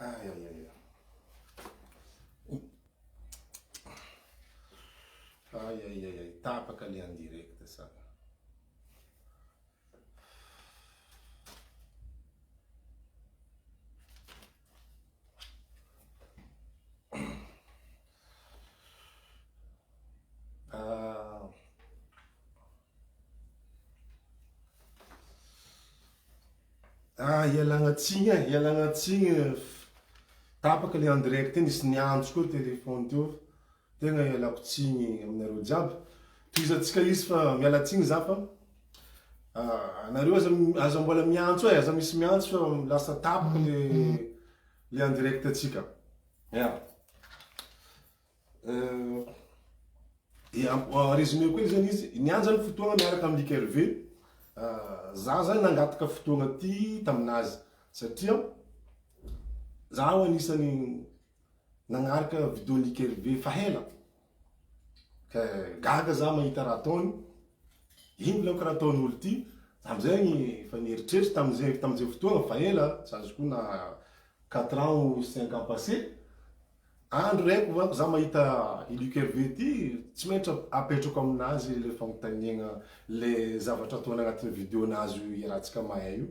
Ay ay ay. Ay ay ay ay, tapaka le en direct sa. Ah. Ah, ialagna tsiny e, ialagna tsiny e, tapaka le en direct iny, nisy niantso koa téléphone teo, tegna ialako tsiny aminareo jiaby, tohizantsika izy fa miala tsiny za fa anareo aza aza mbola miantso e, aza misy miantso fa lasa tapaka le le en direct antsika, ya. Dia résumé koa zany izy, niany zany fotoagna miaraka amin'i Luc Hervé, za zany nangataka fotoagna ty taminazy satria zaho anisany nagnaraka vidéo Luc Hervé fa hela, ka gaga za mahita raha ataony, ino laoka raha ataon'olo ty, za amizay efa nieritreritry tamizay tamizay fotoagna fa ela, tsy azoko na quatre ans ou cinq ans passé, Andro reko manko za mahita i Luc Hervé ty tsy maintsy apetrako aminazy le fagnontaniagna le zavatra ataony agnatin'ny video nazy io iarahantsika mahay io.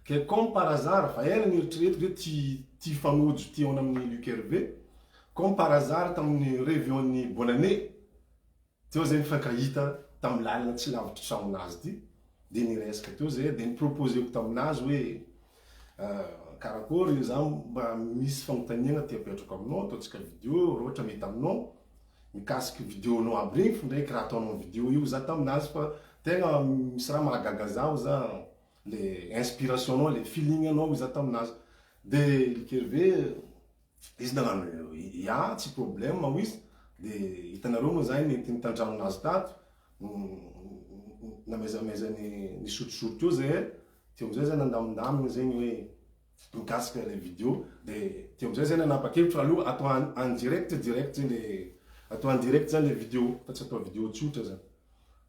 Ke comme par hasard fa ela nieritreretiko hoe ty ty hifanojo ty haona amin'i Luc Hervé, comme par hasard tamin'ny réveillon-n'ny bonne année Teo zay nifankahita tamin'ny lalana tsy lavitry tragnonazy ty de niresaka teo zay de ni-proposer-ko taminazy hoe karakôry za mba misy fagnontaniagna te apetrako aminao ataontsika video raha ohatra mety aminao mikasiky video-nao aby regny fo ndraiky raha ataonao amin'ny video io za taminazy fa tegna misy raha mahagaga zaho za le inspiration-nao le feeling-nao hoy za taminazy de Likerve Izy nagnano ya tsy problème hoy izy de hitanareo moa zany nentiny tandranonazy tato namezameizany nisotrosotro teo zay teo amizay zay nandamindamigny zegny hoe mikasika le video de teo amizay zay nanapa-kevitra aloha atao en direct direct zegny le atao en direct zany le video fa tsy atao video tsotra zany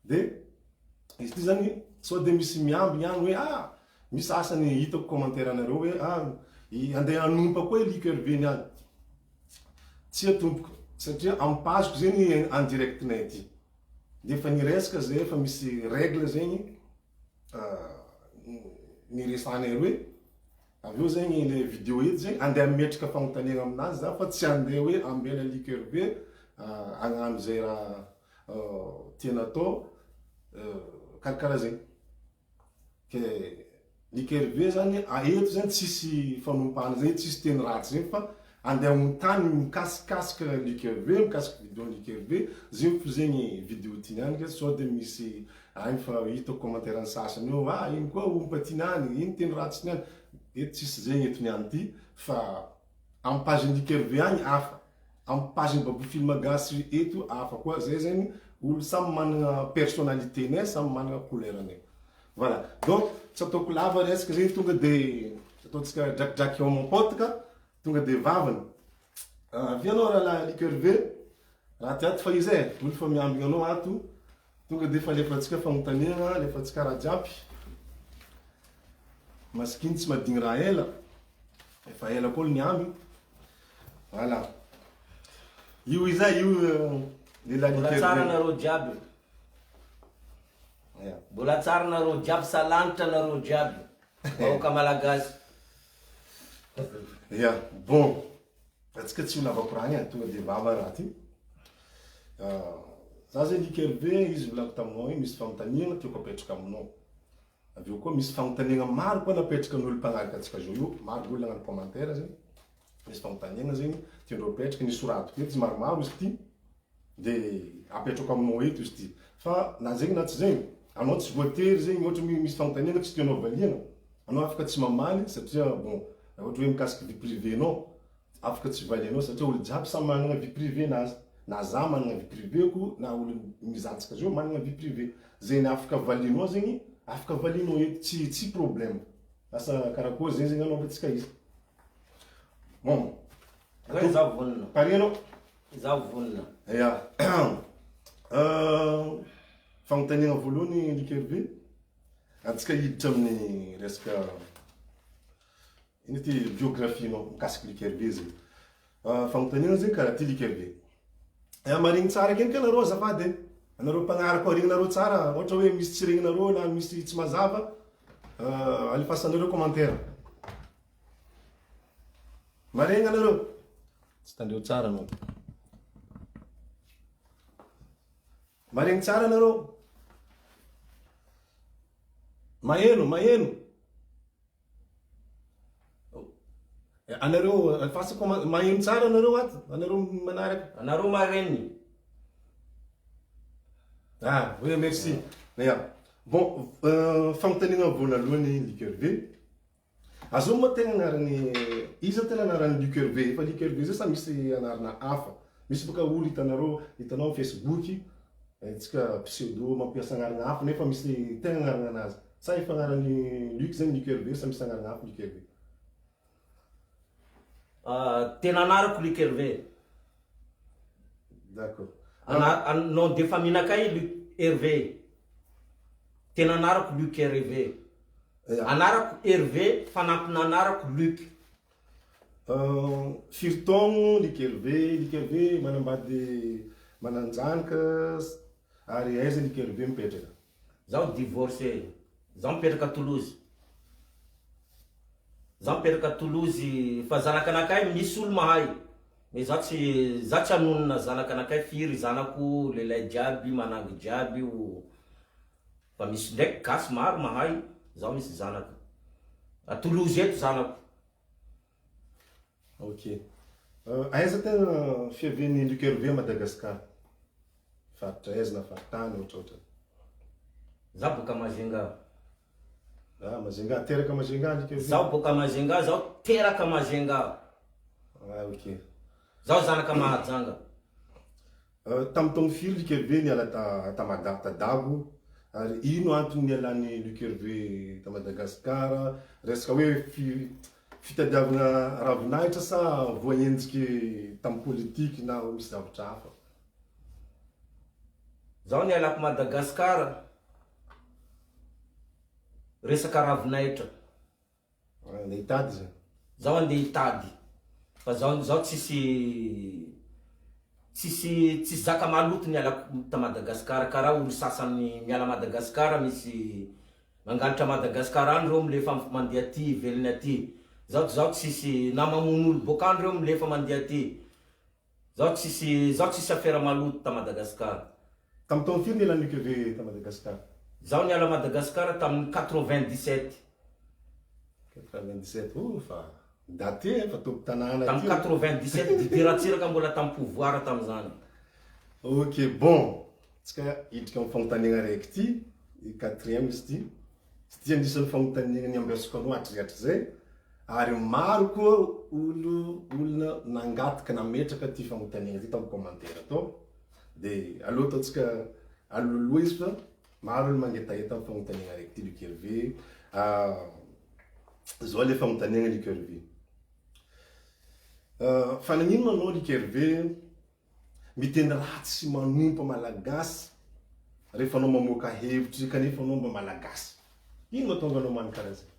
de izy ty zany sao de misy miambigny agny hoe ah Misy sasany hitako commentaire anareo hoe ah andeha hanompa koa i Luc Hervé niany. Tsia tompoko satria am page ko zegny en direct nay aty. De efa niresaka zay efa misy règle zegny niresahanay roe. Avy eo zegny le video eto zegny andeha hametraka fagnontaniagna aminazy za fa tsy andeha hoe ambela Luc Hervé hagnano zay raha tiany atao karakaraha zegny. Ke ny KRV zany eto zany tsisy fanompana zay, tsisy teny ratsy zegny fa andeha hagnotany mikasikasika Luc Hervé, mikasika video Luc Hervé, zegny fo zegny video ty niany ke sao de misy agny fa hitako commentaire ny sasany eo ah ino koa ompa ty niany, ino teny ratsy niany, eto tsisy zegny eto niany ty fa am page ny Luc Hervé agny hafa, am page ny Babou film gasy eto hafa koa, zay zegny olo samy managna personnalité-nay, samy managna couleur-nay. Voilà, donc tsy ataoko lava resaka zegny tonga de ataontsika drakidraky ao mon pote ka, tonga de vavany. Avia anao rahalahy Luc Hervé, raha ty ato fa izy e, olo fa miambigna anao ato, tonga de efa alefantsika fagnontaniagna, alefantsika raha jiaby. Masikiny tsy madigny raha ela, efa ela koa olo niambigny. Voilà. Io izy e, io lehilahy Luc Mbola tsara Hervé. nareo jiaby. Mbola tsara nareo jiaby salanitra nareo jiaby vahoaka malagasy. Ya, bon, atsika tsy ho lava koragna e, tonga de vava raha ty. Za zay Luc Hervé, izy volako taminao igny misy fanontaniagna tiako apetraka aminao. Avy eo koa misy fanontaniagna maro koa napetraka ny olo mpagnaraka antsika zao io, maro olo nagnano commentaire zegny, misy fanontaniagna zegny tiandreo apetraka, nisoratiko eto izy maromaro izy ty. De apetrako aminao eto izy ty. Fa na zegny na tsy zegny, anao tsy voatery zegny ohatra hoe misy fanontaniana tsy tianao valiana, anao afaka tsy mamaly satria bon raha ohatra hoe mikasiky vie privée nao, afaka tsy valianao satria olo jiaby samy managna vie privée nazy, na za managna vie privée ko na olo mizatsaka zao managna vie privée, zegny afaka valianao zegny afaka valianao eto tsy tsy problème, asa karakory zegny zegny anaovantsika izy. Bon, Hoe zaho vonona. Pare anao? Izaho vonona. Ya. Fanontaniana voalohany Luc Hervé, antsika hiditra amin'ny resaka. Ino ty biographie-nao mikasiky Luc Hervé zegny? Fagnontaniana zegny karaha ty Luc Hervé. Marigny tsara akeny nareo azafady e. Anareo mpagnaraka ao regninareo tsara, ohatra hoe misy tsy regninareo na misy tsy mazava, alefasanareo commentaire. Maregny anareo? Tsy tandreo tsara anao. Maregny tsara anareo? Maheno, maheno. Anareo alefaso comment, maheno tsara anareo ato? Anareo manaraka. Anareo maregny. Ah, oui, merci. Ya. Bon, fagnontaniana voalohany Luc Hervé. Azonao moa tegna anarany, iza tena anaran'i Luc Hervé? Efa Luc Hervé zay sa misy anarana hafa? Misy boka olo hitanareo, hitanao am Facebook, tsika pseudo mampiasa agnarana hafa nefa misy tegna agnarana anazy. Sa efa agnaran'i Luc zegny Luc Hervé sa misy agnarana hafa Luc Hervé? Tena anarako Luc Hervé. D'accord. Ana, nom de famille nakay Luc Hervé. Tena anarako Luc Hervé. Anarako Hervé, fanampin'anarako Luc. Firy taogno Luc Hervé? Luc Hervé manambady mananjanaka ary aiza Luc Hervé mipetraka? Zaho divorcé, zaho mipetraka Toulouse. Zaho mipetraka Toulouse fa zanakanakay misy olo mahay mais zaho tsy zaho tsy hanonona zanakanakay firy zanako lehilahy jiaby manangy jiaby io fa misy ndraiky gasy maro mahay zaho misy zanaka a Toulouse eto zanako. Ok. Aiza tena fiavian'i Luc Hervé à Madagascar? Faritra aiza na faritany ohatrohatrany? Za boka Majunga. Ah, Majunga, teraka Majunga Luc Hervé? Zaho boka Majunga, zaho teraka Majunga. Ah, ok. Zaho zanaka Mahajanga. Tamin'ny taogno firy Luc Hervé niala ta ta Mada ta Dago ary ino antony nialan'i Luc Hervé ta Madagascar? Resaka hoe fi fitadiavagna ravinahitra sa voahenjiky tamin'ny politiky na misy zavatra hafa? Zaho nialako Madagascar resaka ravinahitra. Andeha hitady zany. Zaho andeha hitady fa zaho zaho tsisy tsisy tsisy zaka maloto nialako ta Madagascar karaha olo sasany miala Madagascar misy mangalatra Madagascar any reo milefa mandeha aty ivelany aty zaho zaho tsisy na mamono olo boaka any reo milefa mandeha aty zaho tsisy zaho tsisy afera maloto ta Madagascar. Tamin'ny taona firy nialan'i UKV ta Madagascar? Zaho niala Madagascar tamin'ny 97. 97, oh fa daté eh, fa tompon-tanàna Tamin'ny 97, Didier Ratsiraka mbola tamin'ny pouvoir tamin'izany. Ok, bon, tsika hiditra amin'ny fagnontaniagna araiky ty, quatrième izy ty. Izy ty anisan'ny fagnontaniagna niambiasako anao hatrizay hatrizay, ary maro koa olo olona nangataka nametraka ty fagnontaniagna ty tamin'ny commentaire tao. De aleo ataontsika alohaloha izy fa maro olo mangetaheta amin'ny fagnontaniagna araiky ty Luc Hervé. Zao le fagnontaniagna Luc Hervé. Fa nagnino anao Luc Hervé miteny ratsy sy manompa Malagasy rehefa anao mamoaka hevitry kanefa anao mba Malagasy? Ino mahatonga anao mano karaha zay?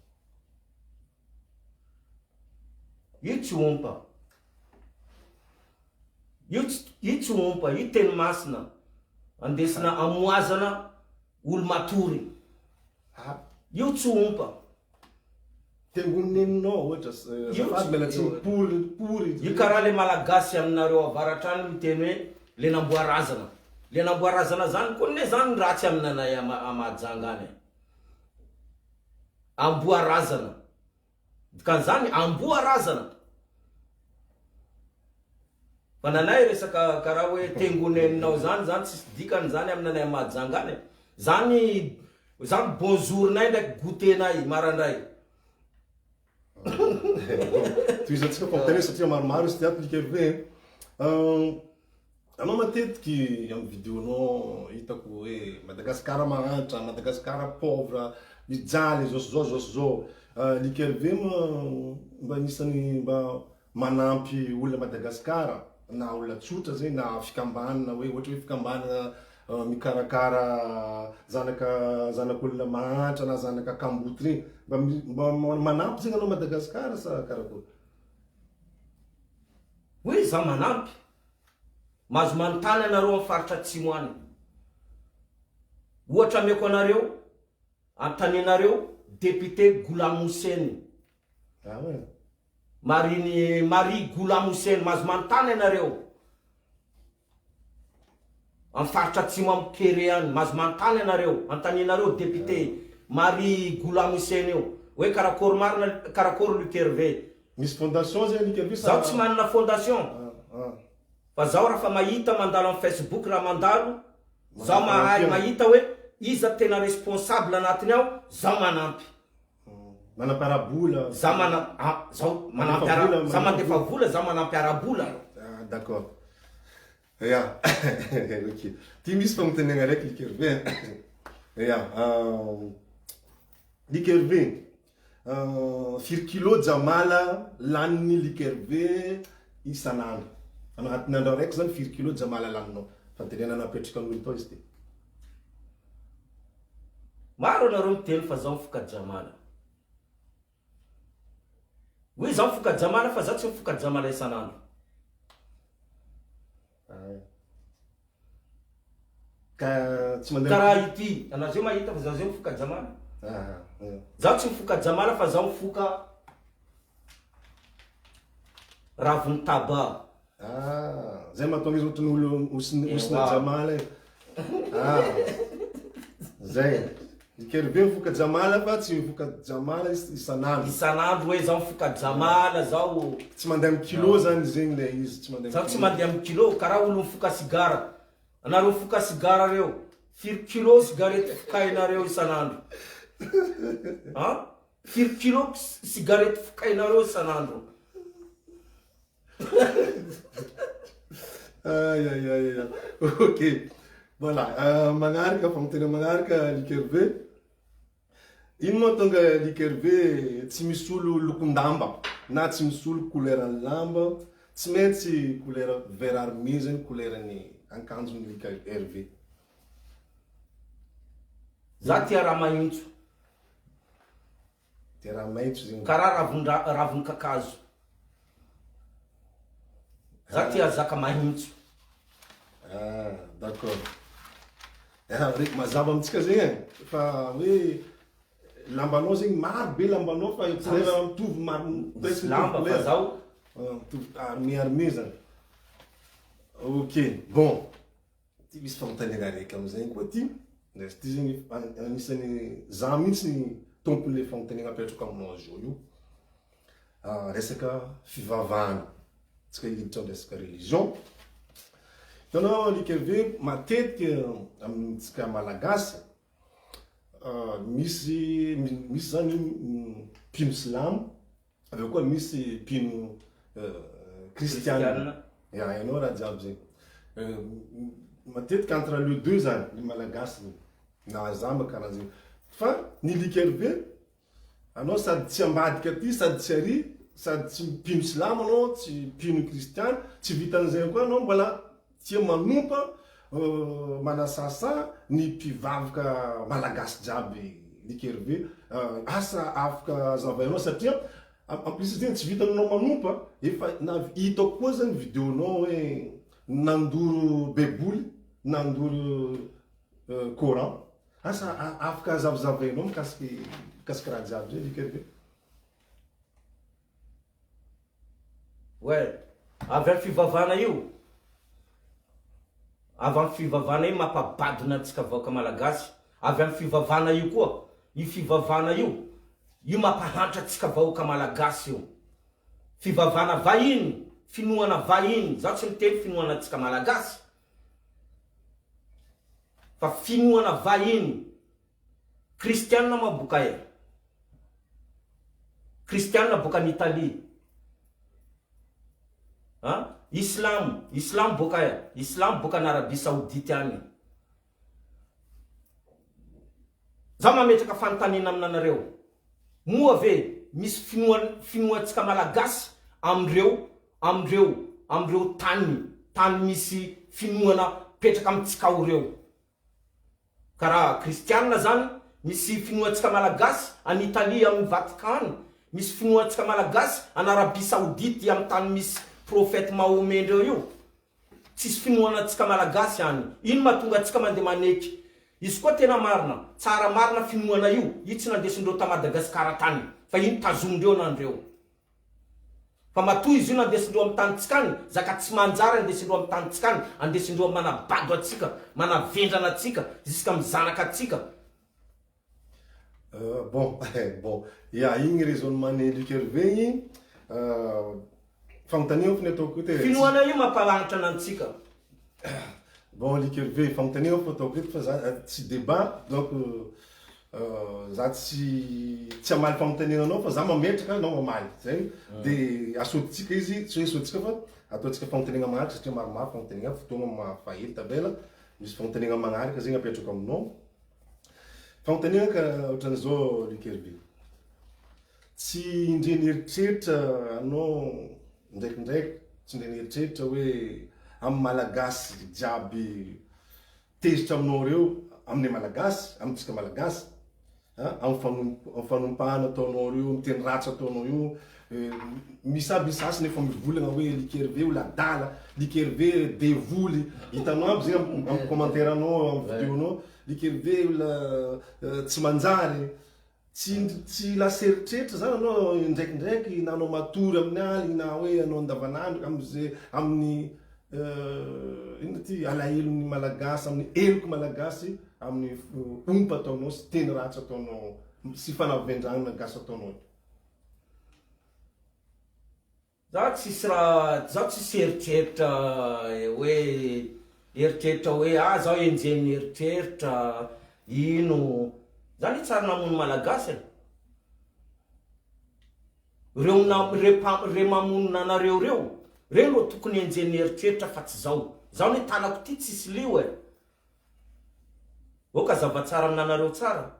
Io tsy ompa. Io tsy io tsy ompa, io teny masina andesina amoazana olo matory. Io tsy ompa. Tengoneninao ohatra azafady miala tsiny pory pory. Io karaha le malagasy aminareo avaratra any miteny hoe le namboa razana. Le namboa razana zany koa ne zany ratsy aminanay a Mahajanga any e. Amboa razana. Dikan'izany amboa razana. Fa nanay resaka karaha hoe tengoneninao zany zany tsisy dikany zany aminanay a Mahajanga any e. Zany zany bonjour nay ndraiky goûter nay marandray. Tohizantsika fanontaniana satria maromaro izy ty ato Luc Hervé. Anao matetiky amin'ny video-nao hitako hoe Madagascar mahantra, Madagascar pauvre, mijaly zao sy zao zao sy zao. Luc Hervé moa mba anisan'ny mba manampy olona Madagascar na olona tsotra zay na fikambanana hoe ohatra hoe fikambanana. mikarakara zanaka zanak'olona mahantra na zanaka kamboty regny mba mba manampy zegny anao Madagasikara sa karakory? Hoe za manampy? Mahazo manontany anareo am faritra atsimo any. Ohatra ameko anareo, antaninareo député Goulam Houssen. Ah ouais. Mariny Marie Goulam Houssen, mahazo manontany anareo. Am faritra atsimo am kere any, mahazo manontany anareo, antaninareo député Marie Goulam Houssen io, hoe karakory marina, karakory Luc Hervé. Misy fondation zay Luc Hervé sa? Zaho tsy manana fondation. Fa zaho raha fa mahita mandalo am Facebook raha mandalo, zaho mahay mahita hoe iza tena responsable anatiny ao, zaho manampy. Manampy ara-bola. Za mana a zaho manampy ara za mandefa vola za manampy ara-bola. Ah d'accord. Ya ok. Ty misy fagnontaniagna raiky Luc Hervé a. Ya Luc Hervé, firy kilo jamala lanin'i Luc Hervé isan'andro? Agnatin'ny andro araiky zany firy kilo jamala laninao? Fanontaniana napetraka amin'olo tao izy ty. Maro anareo miteny fa zaho mifoka jamala. Oui zaho mifoka jamala fa zaho tsy mifoka jamala isan'andro. Ka tsy mandeha. Karaha ity, anao zay mahita fa zaho zay mifoka jamala. Zaho tsy mifoka jamala fa zaho mifoka raviny tabac. Ah, zay mahatonga izy ohatran'ny olo hosina hosina jamala e. Ah, zay. I Kervé mifoka jamala fa tsy mifoka jamala isan'andro. Isan'andro hoe zaho mifoka jamala zaho. Tsy mandeha amin'ny kilo zany zegny le izy, tsy mandeha Zaho tsy mandeha amin'ny kilo, karaha olo mifoka sigara. Anareo mifoka sigara reo, firy kilo sigarety fokainareo isan'andro? An? Firy kilo sigarety fokainareo isan'andro? Ay ay ay ay. Ok. Voilà, magnaraka fagnontaniana magnaraka Luc Hervé. Ino moa tonga Luc Hervé tsy misolo lokon-damba na tsy misolo couleur-n'ny lamba, tsy maintsy couleur vert armé zegny couleur-n'ny akanjon'i Luc Hervé. Za tia raha mahintso. Dia raha maitso zegny. Karaha ravin-dra ravin-kakazo. Za tia zaka mahintso. Ah, d'accord. Ah, re, mazava amintsika zegny e, fa hoe lambanao zegny maro be lambanao fa couleur mitovy maro presque mitovy Lamba fa couleur. zaho. Ah, mitovy armé armé zany. Ok, bon. Ty misy fanontaniana araiky amizay koa ty, izy ty zegny agnisan'ny za mihitsy ny tompon'le fanontaniana apetrako aminao zao io, resaka fivavahana, tsika hiditra am resaka religion, hitanao Luc Hervé matetika amintsika malagasy misy misy zany mpino silamo Avy eo koa misy mpino kristiana. Ya, hainao raha jiaby zegny. Matetika entre le deux zany ny malagasy na za mba karaha zegny. Fa ny Luc Hervé, anao sady tsy ambadika aty sady tsy ary, sady tsy mpino silamo anao, tsy mpino kristiana, tsy vitan'izay koa anao mbola tia manompa manasasa ny mpivavaka malagasy jiaby Luc Hervé asa afaka azavainao satria en plus zegny tsy vitan'ny anao manompa efa hitako koa zany video-nao hoe nandoro baiboly nandoro coran asa afaka azavazavainao mikasiky mikasiky raha jiaby zay Luc Hervé. Ouais, avy amin'ny fivavahana io, avy amin'ny fivavahana io mampabadona antsika vahoaka malagasy, avy amin'ny fivavahana io koa, io fivavahana io, io mampahantra antsika vahoaka malagasy io. Fivavahana vahiny, finoana vahiny, zaho tsy miteny finoana antsika malagasy, fa finoana vahiny. Kristianina moa boka e. Kristianina boka any Italie. An? Islamo, islamo boka aia? Islamo boka any Arabie Saoudite any. Za mametraka fanontaniana aminanareo. Moa ve misy finoan finoantsika malagasy amindreo amindreo amindreo tany tany misy finoana petraka amintsika ao reo? Karaha kristianina zany, misy finoantsika malagasy any Italie amin'ny Vatican, misy finoantsika malagasy any Arabie Saoudite amin'ny tany misy prophète Mahomet ndreo io. Tsisy finoana antsika malagasy any. Ino mahatonga antsika mandeha maneky. Izy koa tena marina, tsara marina finoana io, io tsy nandesindreo ta Madagascar tany fa io nitazomindreo nandreo. Fa matoa izy io nandesindreo am tanintsika any, zaka tsy manjary andesindreo am tanintsika any, andesindreo manabado antsika, manavendrana antsika, ziska am zanaka antsika. Bon bon ya igny raisonnement ny Luc Hervé igny fagnontaniana fony ataoko eto e. Finoana io mampalanitra antsika. Bon Luc Hervé fagnontaniana fo ataoko eto fa za tsy débat donc za tsy tsy hamaly fagnontaniana anao fa za mametraka anao mamaly zay de asodintsika izy tsy hoe asodintsika fa ataontsika fagnontaniana magnaraka satria maromaro fagnontaniana fotoagna mahafaela tabela misy fagnontaniana magnaraka zegny apetrako aminao. Fanontaniana ka ohatran'izao Luc Hervé. Tsy indray nieritreritra anao ndraikindraiky, tsy indray nieritreritra hoe amin'ny Malagasy jiaby tezitra aminao ireo, amin'ny Malagasy, amintsika Malagasy, amin'ny fanompana ataonao ireo, amin'ny teny ratsy ataonao io, Misy aby ny sasany efa mivolagna hoe Luc Hervé olo adala, Luc Hervé devoly, hitanao aby zegny am commentaire anao am video nao, Luc Hervé olona tsy manjary, tsy tsy lasa eritreritra zany anao indraikindraiky na anao matory amin'ny aligny na hoe anao andavanandro amze amin'ny inona ty alahelon'ny malagasy amin'ny heloky malagasy amin'ny ompa ataonao sy teny ratsy ataonao sy fanavendragnana gasy ataonao. Za tsisy raha, za tsisy eritreritra hoe eritreritra hoe ah zaho enjehin'ny eritreritra ino, za anie tsary namono malagasy e, reo na re mpa re mamono anareo reo, reo no tokony enjehin'ny eritreritra fa tsy zao, zaho anie tanako ty tsisy lio e, ok azava tsara aminanareo tsara.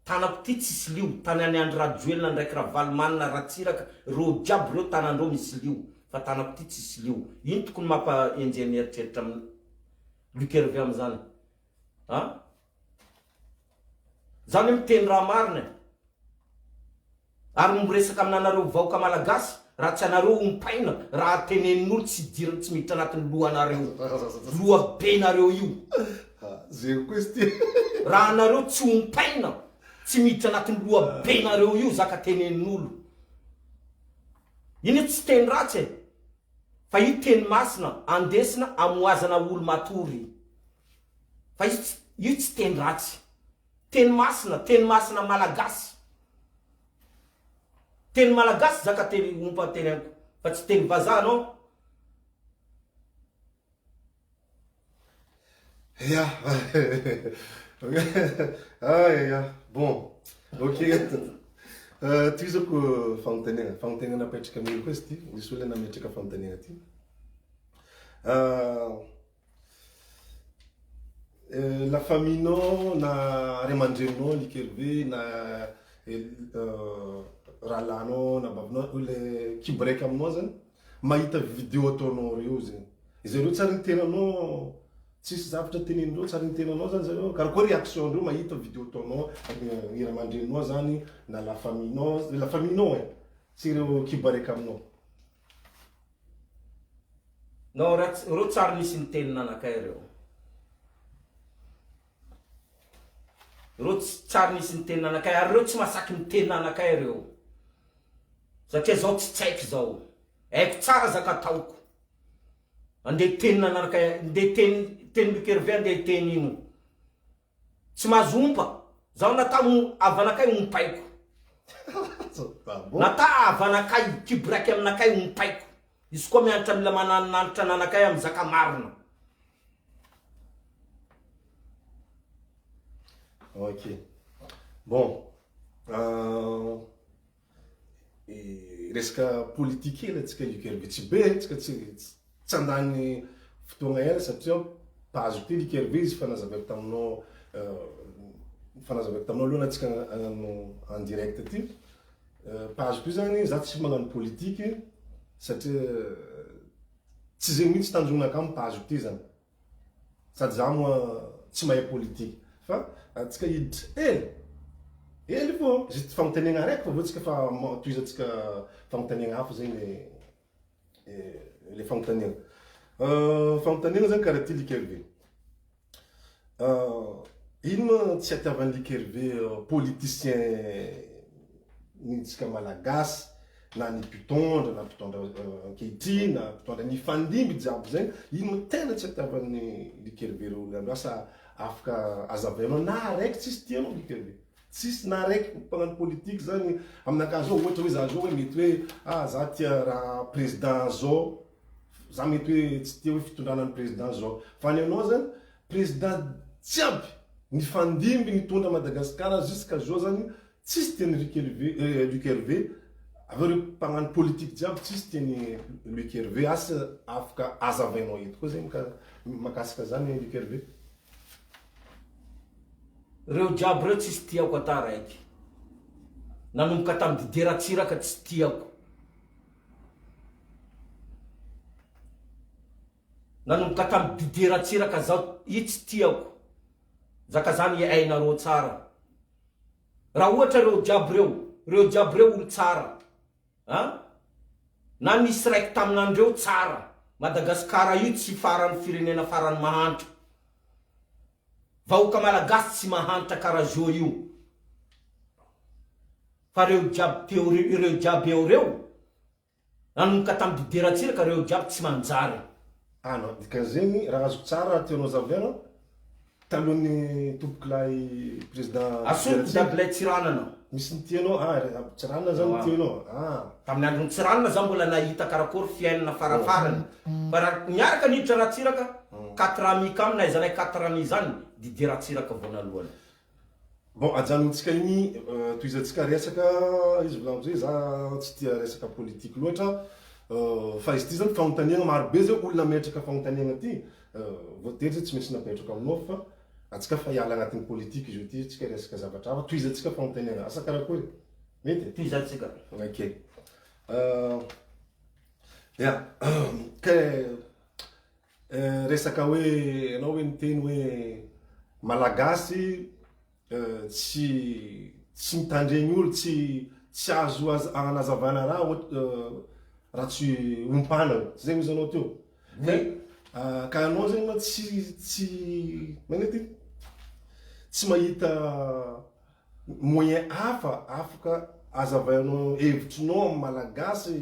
Tanako ty tsisy lio, tanan'i Andry Rajoelina ndraiky Ravalomanana Ratsiraka reo jiaby reo tanandreo misy lio fa tanako ty tsisy lio. Ino tokony mampa enjehin'ny eritreritra am Luc Hervé amzany a? Zany hoe miteny raha marina e. Ary miresaka aminanareo vahoaka malagasy raha tsy anareo ompaina raha tenenin'olo tsy idirany tsy miditra anatin'ny lohanareo loha be nareo io Zero koa izy ty. Raha anareo tsy ompaina tsy miditra anatin'ny loha be nareo io zaka tenenin'olo iny tsy teny ratsy e fa io teny masina andesina amohazana olo matory fa io tsy io tsy teny ratsy Teny masina, teny masina malagasy. Teny malagasy zaka teny ompa teny amiko fa tsy teny vazaha non. Ya ah ya bon ok tohizako fanontaniana fanontaniana napetraka amin'olo koa izy ity misy olona nametraka fanontaniana ty La famille nao na ray aman-dreninao Luc Hervé na rahalahinao na babanao le kibo raika aminao zany mahita video ataonao reo zegny zareo tsy ary ny tenanao tsisy zavatra tenenindreo tsy ary ny tenanao zany zareo karakory réaction ndreo mahita video ataonao ny ray aman-dreninao zany na la famille nao la famille nao e tsy ireo kibo raika aminao. Non raha tsy reo tsary nisy niteny nanakay reo. Reo tsy tsary nisy niteny nanakay ary reo tsy masaky miteny nanakay reo. Satria zao tsy tsaiko zao. Haiko tsara zaka ataoko. Andeha hiteny nanakay andeha hiteny teny Luc Hervé andeha hiteny ino. Tsy mahazo ompa. Zaho nata havanakay ompaiko. Nata havanakay kiboraky aminakay ompaiko. Izy koa mianatra mila manananitra ananakay am zaka marina. Ok. Bon. Resaka politique kely antsika Luc Hervé tsy be tsika tsy tsy handany fotoagna ela satria page ty Luc Hervé izy fa nazavaiko taminao fa nazavaiko taminao aloha na tsika hagnano en direct ty page ty zany za tsy magnano politique satria tsy zegny mihitsy tanjonaka amy page ty zany Sady za moa tsy mahay politique. Fa antsika hiditra hely hely fô juste fagnontaniagna araiky fa aveo tsika fa tohizantsika fagnontaniagna hafa zegny le fagnontaniagna. Fagnontaniagna zany karaha ty Luc Hervé. Ino ma tsy atiavan'i Luc Hervé politicien ny tsika malagasy na ny mpitondra na mpitondra ankehitriny na mpitondra nifandimby jiaby zegny, ino ma tena tsy atiavan'i Luc Hervé reo olo aby asa afaka azavainao na araiky tsisy tianao Luc Hervé? Tsisy na araiky mpagnano politique zany aminakahy zao ohatra hoe za zao hoe mety hoe ah za tia raha président zao Za mety hoe tsy tia hoe fitondrana ny président zao fa ny anao zany président jiaby nifandimby nitondra Madagascar jusqu'à zao zany tsisy tian'i Luc Hervé Luc Hervé aveo reo mpagnano politique jiaby tsisy tian'i Luc Hervé asa afaka azavainao eto koa zegny makasika zany Luc Hervé. Reo jiaby reo tsisy tiako ata raiky nanomboka tam Didier Ratsiraka tsy tiako. Nanomboka tamin'i Didier Ratsiraka zaho i tsy tiako zaka zany iainareo tsara raha ohatra reo jiaby reo reo jiaby reo olo tsara a na nisy raiky taminandreo tsara Madagascar io tsy farany firenena farany mahantra vahoaka malagasy tsy mahantra kara zao io Fa reo jiaby teo reo jiaby eo reo nanomboka tam Didier Ratsiraka reo jiaby tsy manjary. Ah non, dikan'izegny raha azoko tsara raha tianao azavaina, talohan'ny tompokolahy président Didier Asoko Ratsiraka, dabilay Tsiranana. misy ny tianao, ah Tsiranana zany ny tianao, ah. Tamin'ny andron'i Tsiranana za mbola nahita karakory fiainana farafarany fa raha niaraka niditra Ratsiraka, quatre amis kamy nahaizanay quatre amis zany, Didier Ratsiraka voanalohany. Bon ajanontsika iny tohizantsika resaka izy volaniko zay za tsy tia resaka politique loatra fa izy ty zany fagnontaniagna maro be zay olona ametraka fagnontaniagna ty voatery zay tsy maintsy napetrako aminao fa atsika fa hiala agnatin'ny politique izy io ty tsika resaka zavatra hafa tohizantsika fagnontaniagna asa karakory mety? Tohizantsika. Ok ya ke Resaka hoe ianao hoe niteny hoe Malagasy tsy tsy mitandregny olo, tsy tsy azo anazavana raha raha tsy ompanana, zay hozy anao teo. Oui. Ka anao zegny ma tsy tsy magnino ty? Tsy mahita Moyen hafa afaka azavainao hevitrinao amin'ny malagasy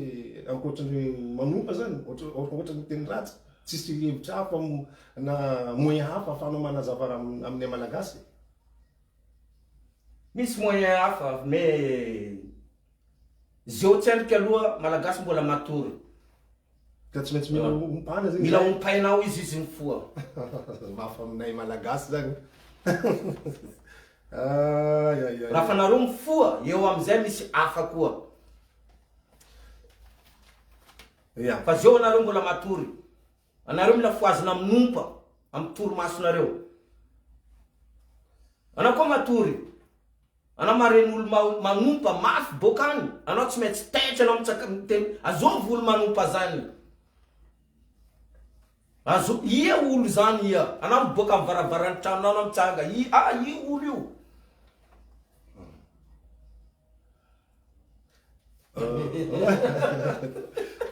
ankoatry ny manompa zany, ankoatry ny teny ratsy, tsisy hevitra hafa na moyen hafa afahanao manazava raha aminay malagasy? Misy moyen hafa mais zeo tsy endrika aloha malagasy mbola matory. Ka tsy maintsy mila ompana zegny Mila ompainao izy izy mifoha. Mafy aminay malagasy zany. Ay ay ay. Raha fa nareo mifoha, eo amizay misy hafa koa. Ya. Fa zeo anareo mbola matory. Anareo mila fohazina amin'ompa, amin'ny torimasonareo. Anao koa matory. Anao mareny olo manompa mafy boka any anao tsy maintsy taitra anao mitsaka miteny azovy olo manompa zany azo ia olo zany ia anao miboaka am varavaran'ny tranonao anao mitsanga i ah io olo io.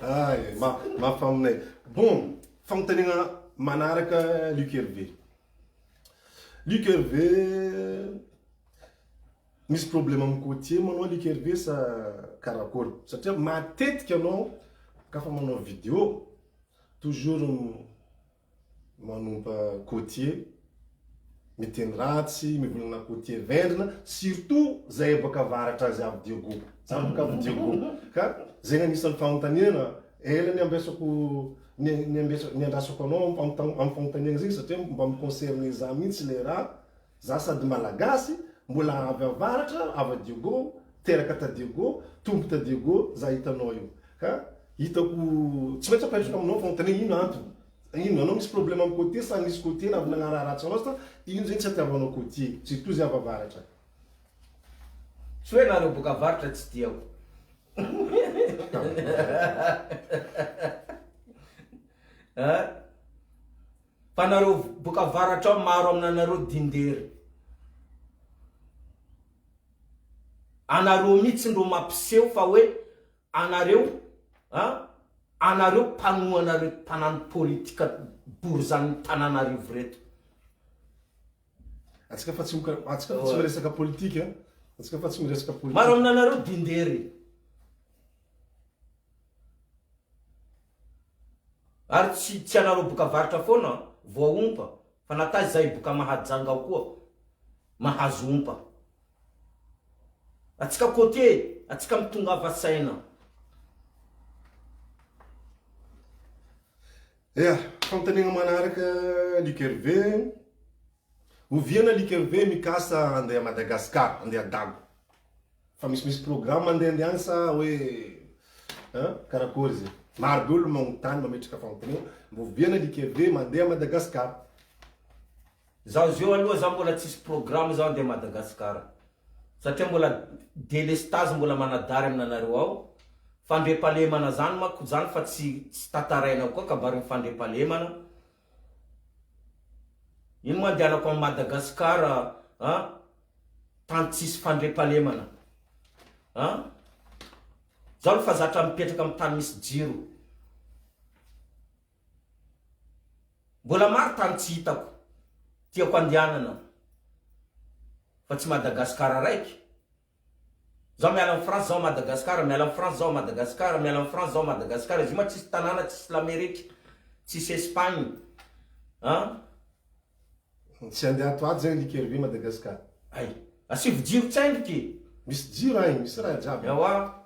Ay, mafy aminay. Bon, fanontaniana manaraka Luc Hervé. Luc Hervé, misy problème amin'ny côtier moa anao Luc Hervé sa karakory? Satria matetika anao kafa manao vidéo, toujours manompa côtier, miteny ratsy, mivolagna côtier vendrana, surtout zay baka avaratra azy avy Diego, za baka avy Diego, ka zegny agnisan'ny fagnontaniana ela niambesako niandrasako anao am fagnontaniana zegny satria mba mi-concerne za mintsy le raha, za sady malagasy mbola avy avaratra, avy a Diego, teraka ta Diego, tompo ta Diego, za hitanao io, ka hitako tsy maintsy apetrako aminao fagnontaniana ino antony? Ino anao misy problème am côtier sa nisy côtier na avy nagnaraha ratsy anao sa ino zegny tsy atiavanao côtier surtout zay avy avaratra. Tsy hoe nareo boka avaratra tsy tiako. Fa nareo boka avaratra ao maro aminanareo dindery. Anareo mihitsy no mampiseho fa hoe anareo a, anareo mpanohana reto mpanano politika borizan'ny Tananarivo reto. Antsika fa tsy antsika fa tsy miresaka politika, antsika fa tsy miresaka politika. Maro aminanareo dindery. Ary tsy tsy anareo boka avaratra foana voaompa fa na taiza zay boka Mahajanga ao koa mahazo ompa. Atsika côtier, atsika mitongava saina. Ya, fanontaniana manaraka Luc Hervé, oviana Luc Hervé mikasa andeha Madagascar, andeha Dago? Fa misimisy programme andehandeha any sa hoe hein, karakory izy? Maro be olo magnontany mametraka fanontaniana, mba oviana Luc Hervé mandeha Madagascar? Zaho zeo aloha zaho mbola tsisy programme zaho andeha Madagascar satria mbola delestazy mbola manadary aminanareo ao, fandriampahalemana zany manko zany fa tsy tsy tantaraina koa kabarin'ny fandriampahalemana, ino moa andehanako any Madagascar an, tany tsisy fandriampahalemana an, zaho aloha fa zatra mipetraka amin'ny tany misy jiro. Mbola maro tany tsy hitako tiako andehanana fa tsy Madagascar raiky. Zaho miala am France zaho Madagascar, miala am France zaho Madagascar, miala am France zaho Madagascar, izy io ma tsisy tanàna tsisy l'Amerique, tsisy Espagne an. Tsy andeha ato ato zegny Likervy Madagascar. Hay. Asivo jiro tsendriky. Misy jiro agny, misy raha jiaby. Ewa.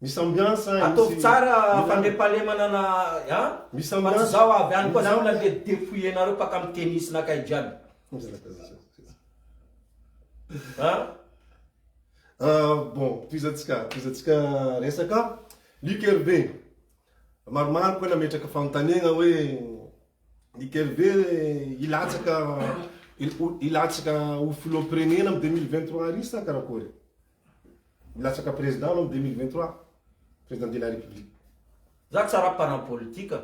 Misy ambiance agny. Ataovy tsara fandriampahalemana na an. Misy ambiance. Fa tsy zaho avy any koa zaho mila le depouiller nareo paka am tennis nakay jiaby. An. Bon, tohizantsika, tohizantsika resaka. Luc Hervé, maromaro koa nametraka fanontaniagna hoe Nickel ve hilatsaka hilatsaka ho filoham-pirenena am 2023 ary sa karakory? Hilatsaka président anao am 2023, président de la république. Za tsy raha mpanano politika.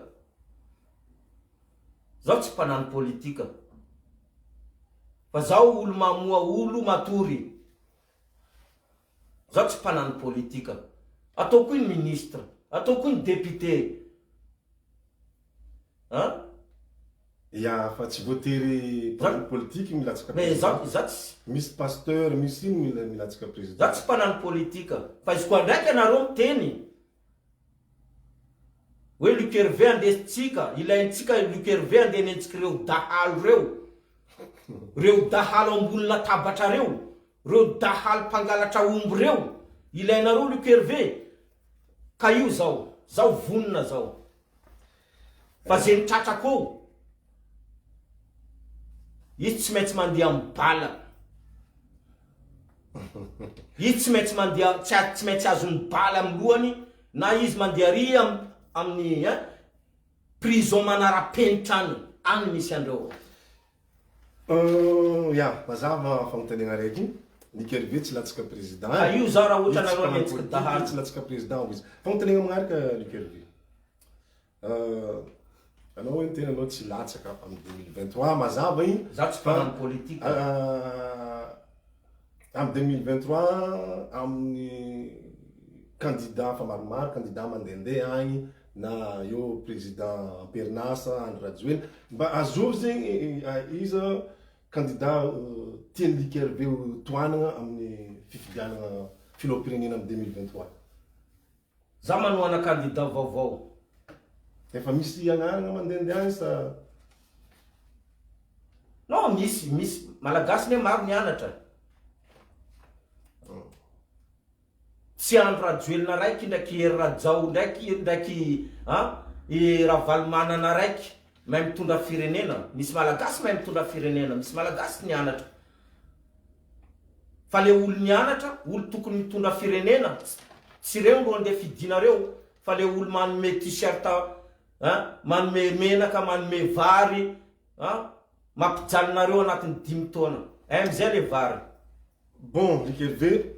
Zaho tsy mpanano politika. Fa zaho olo mamoha olo matory. Zaho tsy mpanano politika. Ataoko iny ministre, ataoko iny député. An? Ya, fa tsy voatery mpanano politique milatsaka Mais président. za za tsy. Misy pasteur, misy ino mila milatsaka président. Za tsy mpanano politika. Fa izy koa ndraiky anareo miteny hoe Luc Hervé andesintsika, ilaintsika Luc Hervé andenentsika reo dahalo reo. Reo dahalo ambony latabatra reo. Reo dahalo mpangalatra omby reo. Ilainareo Luc Hervé. Ka io zao, zaho vonona zao. Fa ze ny tratrako eo, izy tsy maintsy mandeha am bala. Izy tsy maintsy mandeha, tsy tsy maintsy azon'ny bala am lohany na izy mandeha ary am amin'ny hein, prison manara-penitra any, any misy andreo. Ya, mazava fanontaniana araiky iny. Nickel ve tsy latsaka président Ka e? io zao raha ohatra Izy tsy nareo mpanano hanenjika politique, dahalo. tsy latsaka président hoy izy. Fanontaniana magnaraka Nickel ve. Anao hoe niteny anao tsy latsaka amin'ny 2023, mazava iny. Za tsy Fa mpanano politique. amin'ny 2023 amin'ny candidat fa maromaro candidat mandehandeha agny na eo président amperinasa Andry Rajoelina mba azovy zegny iza candidat tian'i Luc Hervé ho tohanagna amin'ny fifidianagna filoham-pirenena amin'ny 2023. Za manohana candidat vaovao. Efa misy agnarana mandehandeha agny sa? Non misy misy malagasy ne maro nianatra. Tsy Andry Rajoelina raiky ndraiky Hery Rajao ndraiky ndraiky an i Ravalomanana raiky mahay mitondra firenena. Misy malagasy mahay mitondra firenena, misy malagasy nianatra. Fa le olo nianatra, olo tokony mitondra firenena, tsy reo ro andeha fidinareo fa le olo manome t-shirt an, manome menaka, manome vary an, mampijaly nareo anatin'ny dimy taona. MZ le vary. Bon ry Hervé,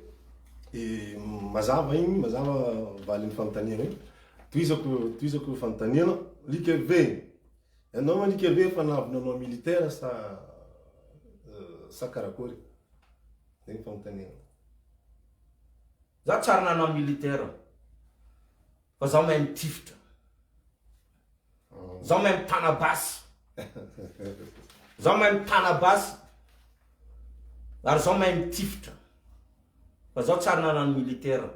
mazava igny, mazava valin'ny fanontaniana igny. Tohizako, tohizako fanontaniana. Luc Hervé, ianao ma Luc Hervé efa navy nanao militaire sa sa karakory? Zegny fanontaniana. Za tsary nanao militaire fa zaho mahay mitifitra. Zaho mahay mitana basy. Zaho mahay mitana basy ary zaho mahay mitifitra fa zaho tsary nanano militaire.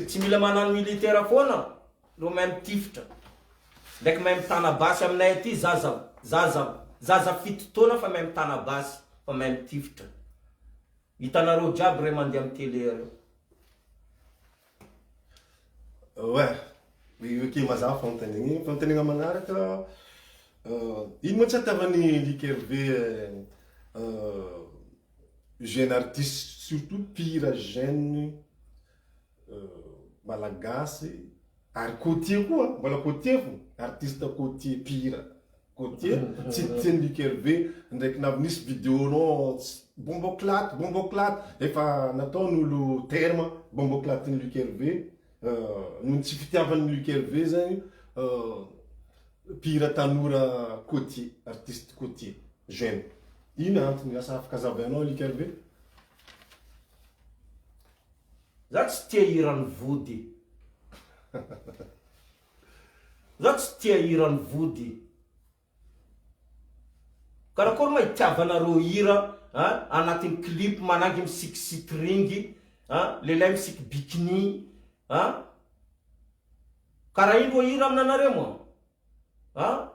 Tsy mila manano militaire foana reo mahay mitifitra ndraiky mahay mitana basy aminay aty zaza zaza zaza fito taona fa mahay mitana basy fa mahay mitifitra. Hitanareo jiaby re mandeha am tele reo. Ouais, ok mazava fanontaniana igny. Fanontaniana magnaraka, ino moa tsy atiavan'i Luc Hervé jeune artiste surtout mpihira jeune malagasy ary côtier koa, mbola côtier fo, artiste côtier mpihira côtier, tsy tian'i Luc Hervé ndraiky navy nisy vidéo-nao bomboclaat bomboclaat efa nataon'olo terme bomboclaat-n'i Luc Hervé noho ny tsy fitiavan'i Luc Hervé zany mpihira tanora côtier, artiste côtier jeune. Ino antony asa afaka azavainao Luc Hervé? Za tsy tia hiran'ny vody. Za tsy tia hiran'ny vody. Karakory ma itiavanareo hira a anatin'ny clip manangy misiky string a lehilahy misiky bikini a karaha iny ro hira aminanareo moa a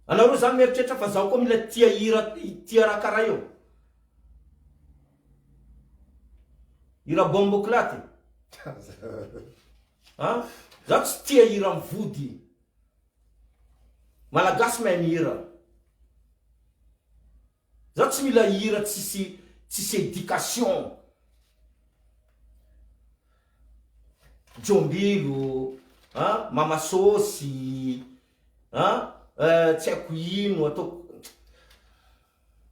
anareo zany mieritreritra fa zaho koa mila tia hira tia raha karaha io hira bomboclaty a za tsy tia hira mivody Malagasy mahay mihira. Za tsy mila hira tsisy tsisy education. Jombilo a, mama sôsy a, tsy haiko ino ataoko.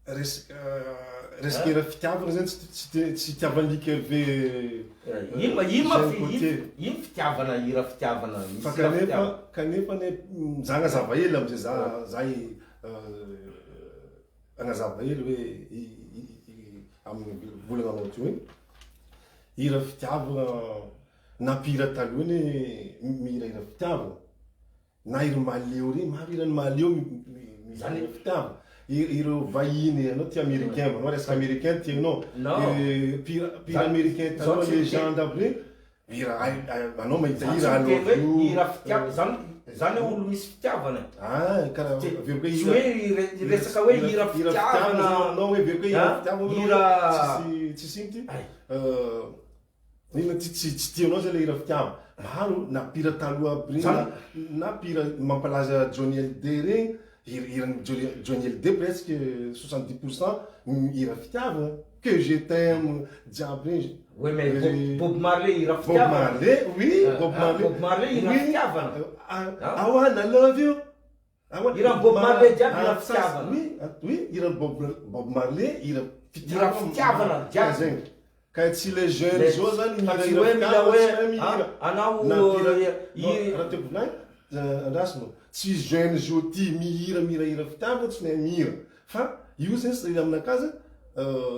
Resaka resaka hira fitiavana zany tsy tsy te tsy itiavan'i Luc Hervé Ino ma ino ma Jean fi Gauthier. ino fitiavana hira fitiavana misy Fa hira kanefa fitiavana. kanefa anie za agnazava hely amizay za za agnazava hely hoe amin'ny volagna anao teo igny hira fitiavana na mpihira taloha anie mihira hira fitiavana. Na ireo Mahaleo ireny, maro hiran'ny Mahaleo mizara fitiavana. Ireo vahiny, anao tia américain, anao resaka américain tianao. Mpihira mpihira américain taloha légende aby ireny, mihira anao mahita hira I love you. Hira fitiavana, zany zany hoe olo misy fitiavana e. Ah, karaha averiko hoe Tsy hoe resaka hoe hira fitiavana. Anao hoe averiko hoe hira fitiavana. Hira tsisy tsisy ino ty. Inona ty tsy tsy tianao zay le hira fitiavana? Maro na mpihira taloha aby regny na na mpihira mampalaza Johnny Hallyday regny, hira hiran'i Johnny Johnny Hallyday presque 70% hira fitiavana, que je t'aime jiaby regny. Oui mais Bob Bob Marley hira Bob fitiavana. Marley oui Bob Marley Bob Marley hira oui fitiavana. I wanna love you. Hiran'i Bob Marley jiaby hira fitiavana. Oui, oui, hiran'i Bob Bob Marley hira Hira fitiavana jiaby. Zegny. Ka tsy le jeune zao zany Fa mihira tsy hira hoe mila fitiavana hoe tsy mahay mihira. anao Na mpihira i raha tiako volagny andraso moa. Tsy jeune zao ty mihira mihira hira fitiavana tsy mahay mihira. Fa io zegny aminakahy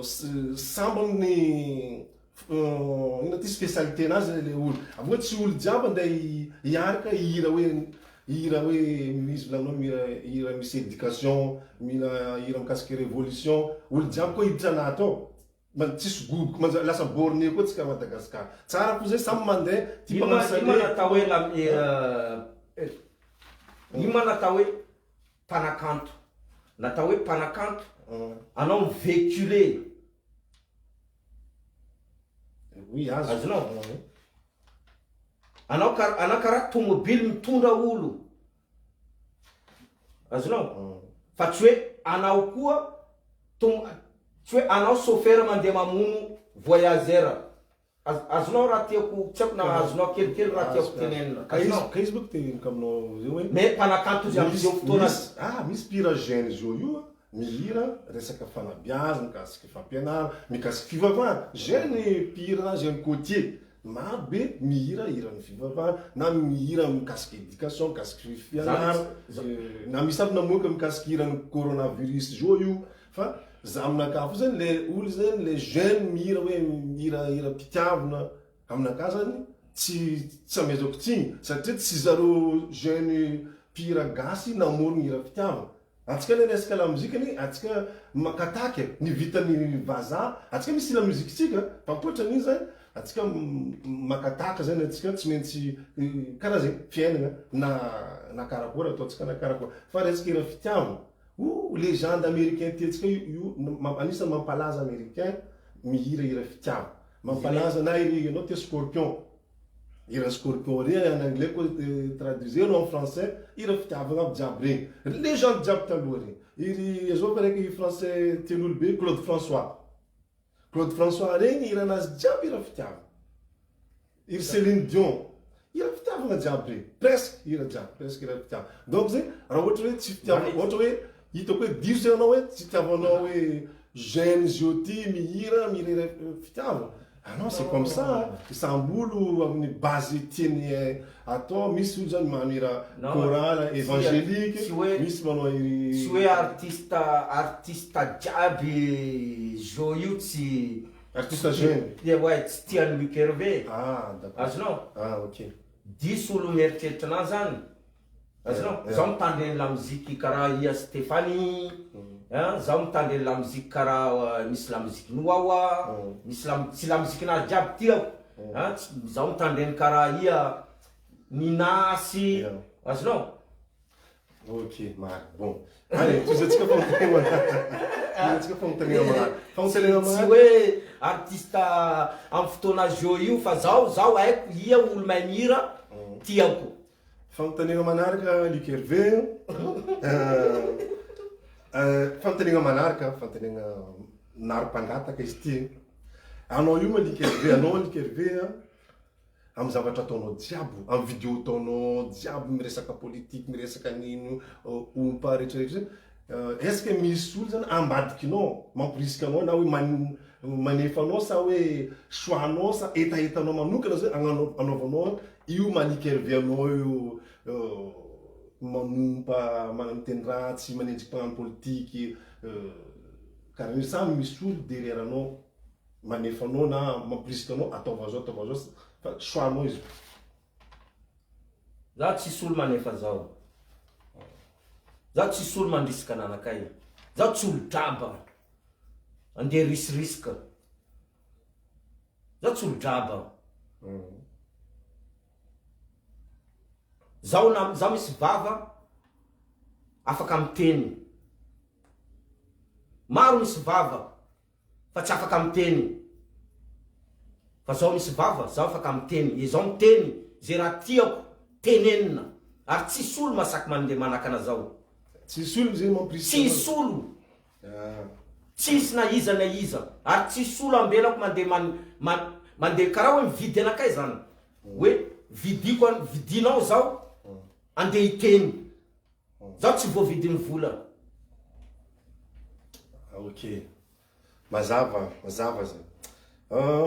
zegny sambany ino ty spécialité nazy le olo. Avy eo tsy olo jiaby andeha hiaraka hihira hoe hihira hoe misy volaninao mihira hira misy éducation, mila hira mikasika révolution, olo jiaby koa hiditra anaty ao. Man- tsisy goût manjary lasa borné koa tsika Madagascar. Tsara koa zay samy mandeha ty Ino mpanano ma ino ma salegy. natao hoe la ino ma natao hoe mpanakanto? Natao hoe mpanakanto anao mi-véhiculer. Oui, azo. Azonao? Anao kar anao karaha tomobily mitondra olo. Azonao? Fa tsy hoe anao koa tom tsy hoe anao chauffeur mandeha mamono voyageur. Az azonao raha tiako tsy haiko na azonao kelikely raha tiako tenenina. Ka izy Azonao? ka izy bôka teneniko aminao zay hoe Mais mpanakanto izy am'izao misy fotoana. misy ah misy mpihira jeune zao io a. Mihira resaka fanabeazana, mikasika fampianarana, mikasika fivavahana. Jeune mpihira jeune côtier maro be mihira hiran'ny fivavahana na mihira mikasika éducation, mikasika fianarana, na misy aby namoaka mikasika hiran'ny coronavirus zao io fa. Za aminakahy fo zany le olo zany le jeune mihira hoe mihira hiram-pitiavana aminakahy zany tsy tsy amezako tsiny satria tsy zareo jeune mpihira gasy namorogno hiram-pitiavana. Antsika anie resaka lamozika anie antsika maka tahaka e, ny vitan'ny vazaha, antsika misy lamoziky tsika fa ankoatra an'iny zany antsika maka tahaka zany antsika tsy maintsy karaha zegny fiainagna na na karakory ataontsika na karakory fa resaka hira fitiavana oh legende americain tiantsika io io anisan'ny mampalaza americain mihira hira fitiavana mampalaza na iry anao tia scorpion Hira scorpion regny en anglais koa traduire-nao en français hira fitiavagna aby jiaby regny legende jiaby taloha regny iry zao fa raiky français tian'olo be Claude François Claude François regny hiranazy jiaby hira fitiavagna iry Céline Dion hira fitiavagna jiaby regny presque hira jiaby presque hira fitiavagna donc zegny raha ohatra hoe tsy fitiavagna ohatra hoe hitako hoe diso zegny anao hoe tsy itiavanao hoe jeune zio ty mihira mihira hira fitiavagna Ah non c'est comme ça a, isam-bolo amin'ny base tiany atao, misy olo zany magnano hira chorale évangélique, misy manao iry. Tsy hoe artiste artiste jiaby zo io tsy. Artiste jeune. Ouais tsy tian'i Luc Hervé. Ah d'accord. Azonao? Ah ok. Diso olo mieritreritra anazy zany. Azonao? Zaho mitandregny lamoziky karaha ia Stephanie an, zaho mitandregny lamoziky karaha misy lamozikin'i Wawa, misy lam- tsy lamozikinazy jiaby tiako an, zaho mitandregny karaha ia Ninasy, azonao? Ok, marina. Bon. Allez, tohizatsika fanontaniana manaraka. Tohizatsika fanontaniana manaraka. Fanontaniana Tsy manaraka. hoe artiste amin'ny fotoana jeu io fa zaho zaho haiko ia olo mahay mihira tiako. Fanontaniana manaraka Luc Hervé a. Fanontaniana manaraka, fanontaniana naro mpangataka izy ity. Anao io ma Luc Hervé, anao Luc Hervé a, amin'ny zavatra ataonao jiaby, amin'ny vidéo ataonao jiaby miresaka politique, miresaka an'ino, ompa rehetra rehetra, est ce que misy olo zany ambadikinao mamporisika anao na hoe manefa anao sa hoe choix anao sa hetahetanao manokana zay agnano anaovanao io maha Luc Hervé anao io manompa miteny ratsy manenjiky mpagnano politiky karaha io sa misy olo derrière anao manefa anao na mamporisika anao ataova zao ataova zao fa choix anao izy io. Zaho tsisy olo manefa zaho. Zaho tsisy olo mandrisika ananakay. Zaho tsy olo draba. Andeha risiriska. Zaho tsy olo draba. Zaho na zaho misy vava afaka miteny. Maro misy vava fa tsy afaka miteny. Fa zaho misy vava, zaho afaka miteny. E zaho miteny ze raha tiako tenenina ary tsisy olo masaky mande manakana zaho. Tsisy olo zegny mampirisika anao. Tsisy olo. Tsisy na iza na iza ary tsisy olo ambelako mandeha man man mandeha karaha hoe mividy anakay zany hoe vidiko an vidinao zaho andeha hiteny zaho tsy voavidin'ny vola. Ok mazava mazava zay.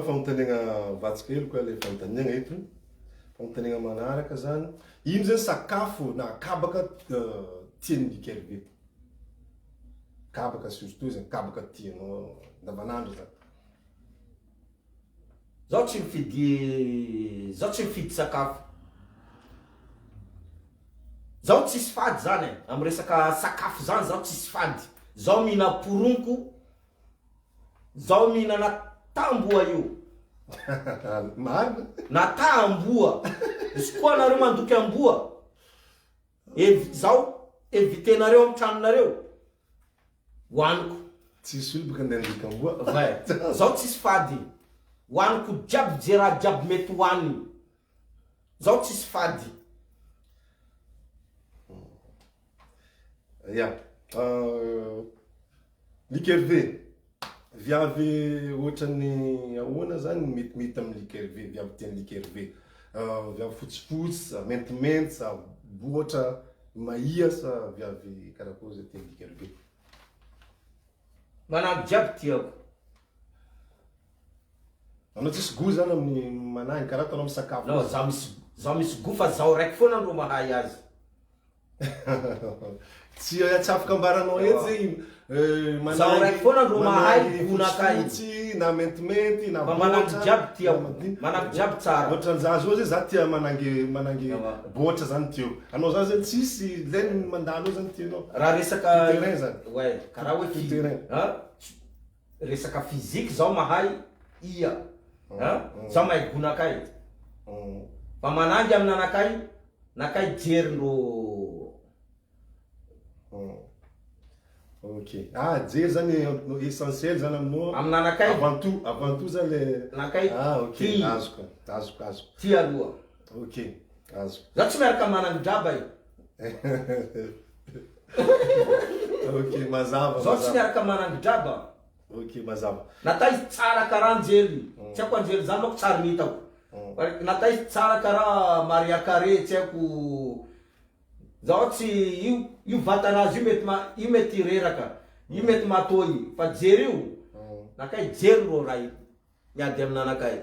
Fanontaniagna vatsiko hely koa le fanontaniagna eto. Fanontaniagna manaraka zany, ino zany sakafo na kabaka tian'i Luc Hervé? Kabaka surtout zany, kabaka tianao andavanandro zany. Zaho tsy mifidy zaho tsy mifidy sakafo. Zaho tsisy fady zany e, am resaka sakafo zany zaho tsisy fady. Zaho mihina poronko, zaho mihinana tamboa io. Marina. Na ta amboa. Izy koa nareo mandoky amboa, ev- zaho evitenareo am tranonareo. Hoaniko. Tsisy olo baka andeha handika amboa. Vrai. Zaho tsisy fady. Hoaniko jiaby ze raha jiaby mety hoaniny. Zaho tsisy fady. Ya. Luc Hervé, viavy ohatran'ny ahoana zany no metimety amin'i Luc Hervé, viavy tian'i Luc Hervé? Viavy fotsifotsy sa maintimainty sa boatra mahia sa viavy karakory zay tian'i Luc Hervé? Manangy jiaby tiako. Anao tsisy gout zany amin'ny manangy karaha ataonao misakafo. Non, zaho misy zaho misy gout fa zaho raiky foana no mahay azy. Tsy tsy afaka ambaranao eto zegny eh, Zaho raiky foana ro mahay manangy gonakay. fotsifotsy na maintimainty na Fa manangy boatra, jiaby tiako. na madiniky. Manangy jiaby tsara. Ohatran'izaho zao zay za tia manangy manangy Ewa. boatra zany tiako. Anao zany zay tsisy lay mandalo eo zany tianao. Raha resaka Tout terrain zany. Ouais, karaha hoe Tout fi- terrain. Hein? Resaka physique zaho mahay ia. Hein? Zaho mahay gonakay. Fa manangy amin'anakay, nakay jerindrô. Ok. Ah, jery zany essentiel zany aminao. Amin'anakay. Avant tout, avant tout zany le. Nakay Ah, ok. ty. Azoko, azoko, azoko. Ty aloha. Ok, azoko. Zaho tsy miaraka manangy draba e. Ok, mazava. Zaho tsy mazava. miaraka manangy draba. Ok, mazava. Natao izy tsara karaha anjely. Tsy haiko anjely zany manko tsary ny hitako. Natao izy tsara karaha Maria Carey tsy haiko. Zaho tsy io io vatanazy io mety ma io mety reraka, io mety matoy fa jery io. Nakay jery ro ray miady amin'anakay.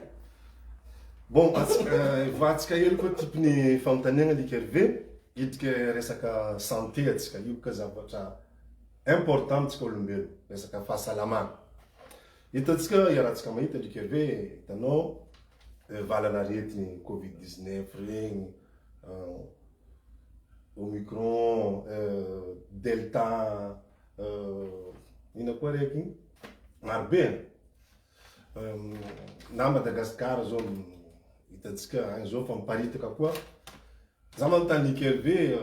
Bon, atsika evahantsika hely koa tipiny fanontaniana Luc Hervé, hidika resaka santé atsika, io ka zavatra important amintsika olombelo, resaka fahasalamana. Hitantsika, iarahantsika mahita Luc Hervé, hitanao valan'aretigny covid 19 regny, omicron, delta, ina koa raiky igny, marobe e. Na Madagascar zao hitantsika agny zao fa miparitaka koa. Za manontany Luc Hervé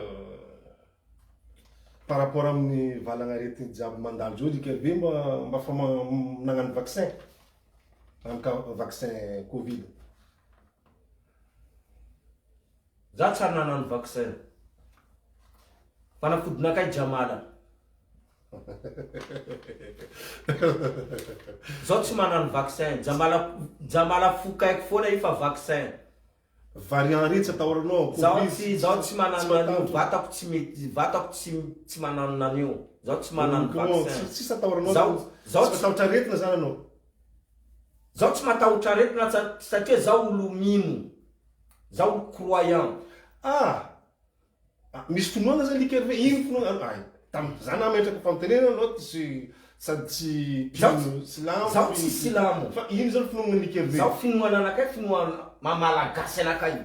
par rapport amin'ny valagnaretigny jiaby mandalo zao Luc Hervé mba mba fa nagnano vaccin, nagnano vaccin covid. Za tsary nanano vaccin. Fanafodinakay Jamala. Zao tsy manano vaccin. Jamala Jamala fokaiko foana io fa vaccin. Variant reny tsy atahoranao, Zaho covid tsy zaho tsy tsy manano an'io, matahotra. vatako tsy mety vatako tsy tsy manano an'io. Zaho tsy manano Omicron vaccin. tsy tsisy atahoranao Zaho zany. zaho Tsy tsy matahotra aretina zany anao. Zaho tsy matahotra aretina satria zaho olo mino. Zaho olo croyant. Ah! Misy finoana zany Luc Hervé, ino finoana? Ay, tam, za nametraka fanontaniana anao tsy sady tsy mpino silamo, Zaho tsy silamo. Fa ino zany finoana Luc Hervé? Zaho finoana anakay finoana maha malagasy anakay.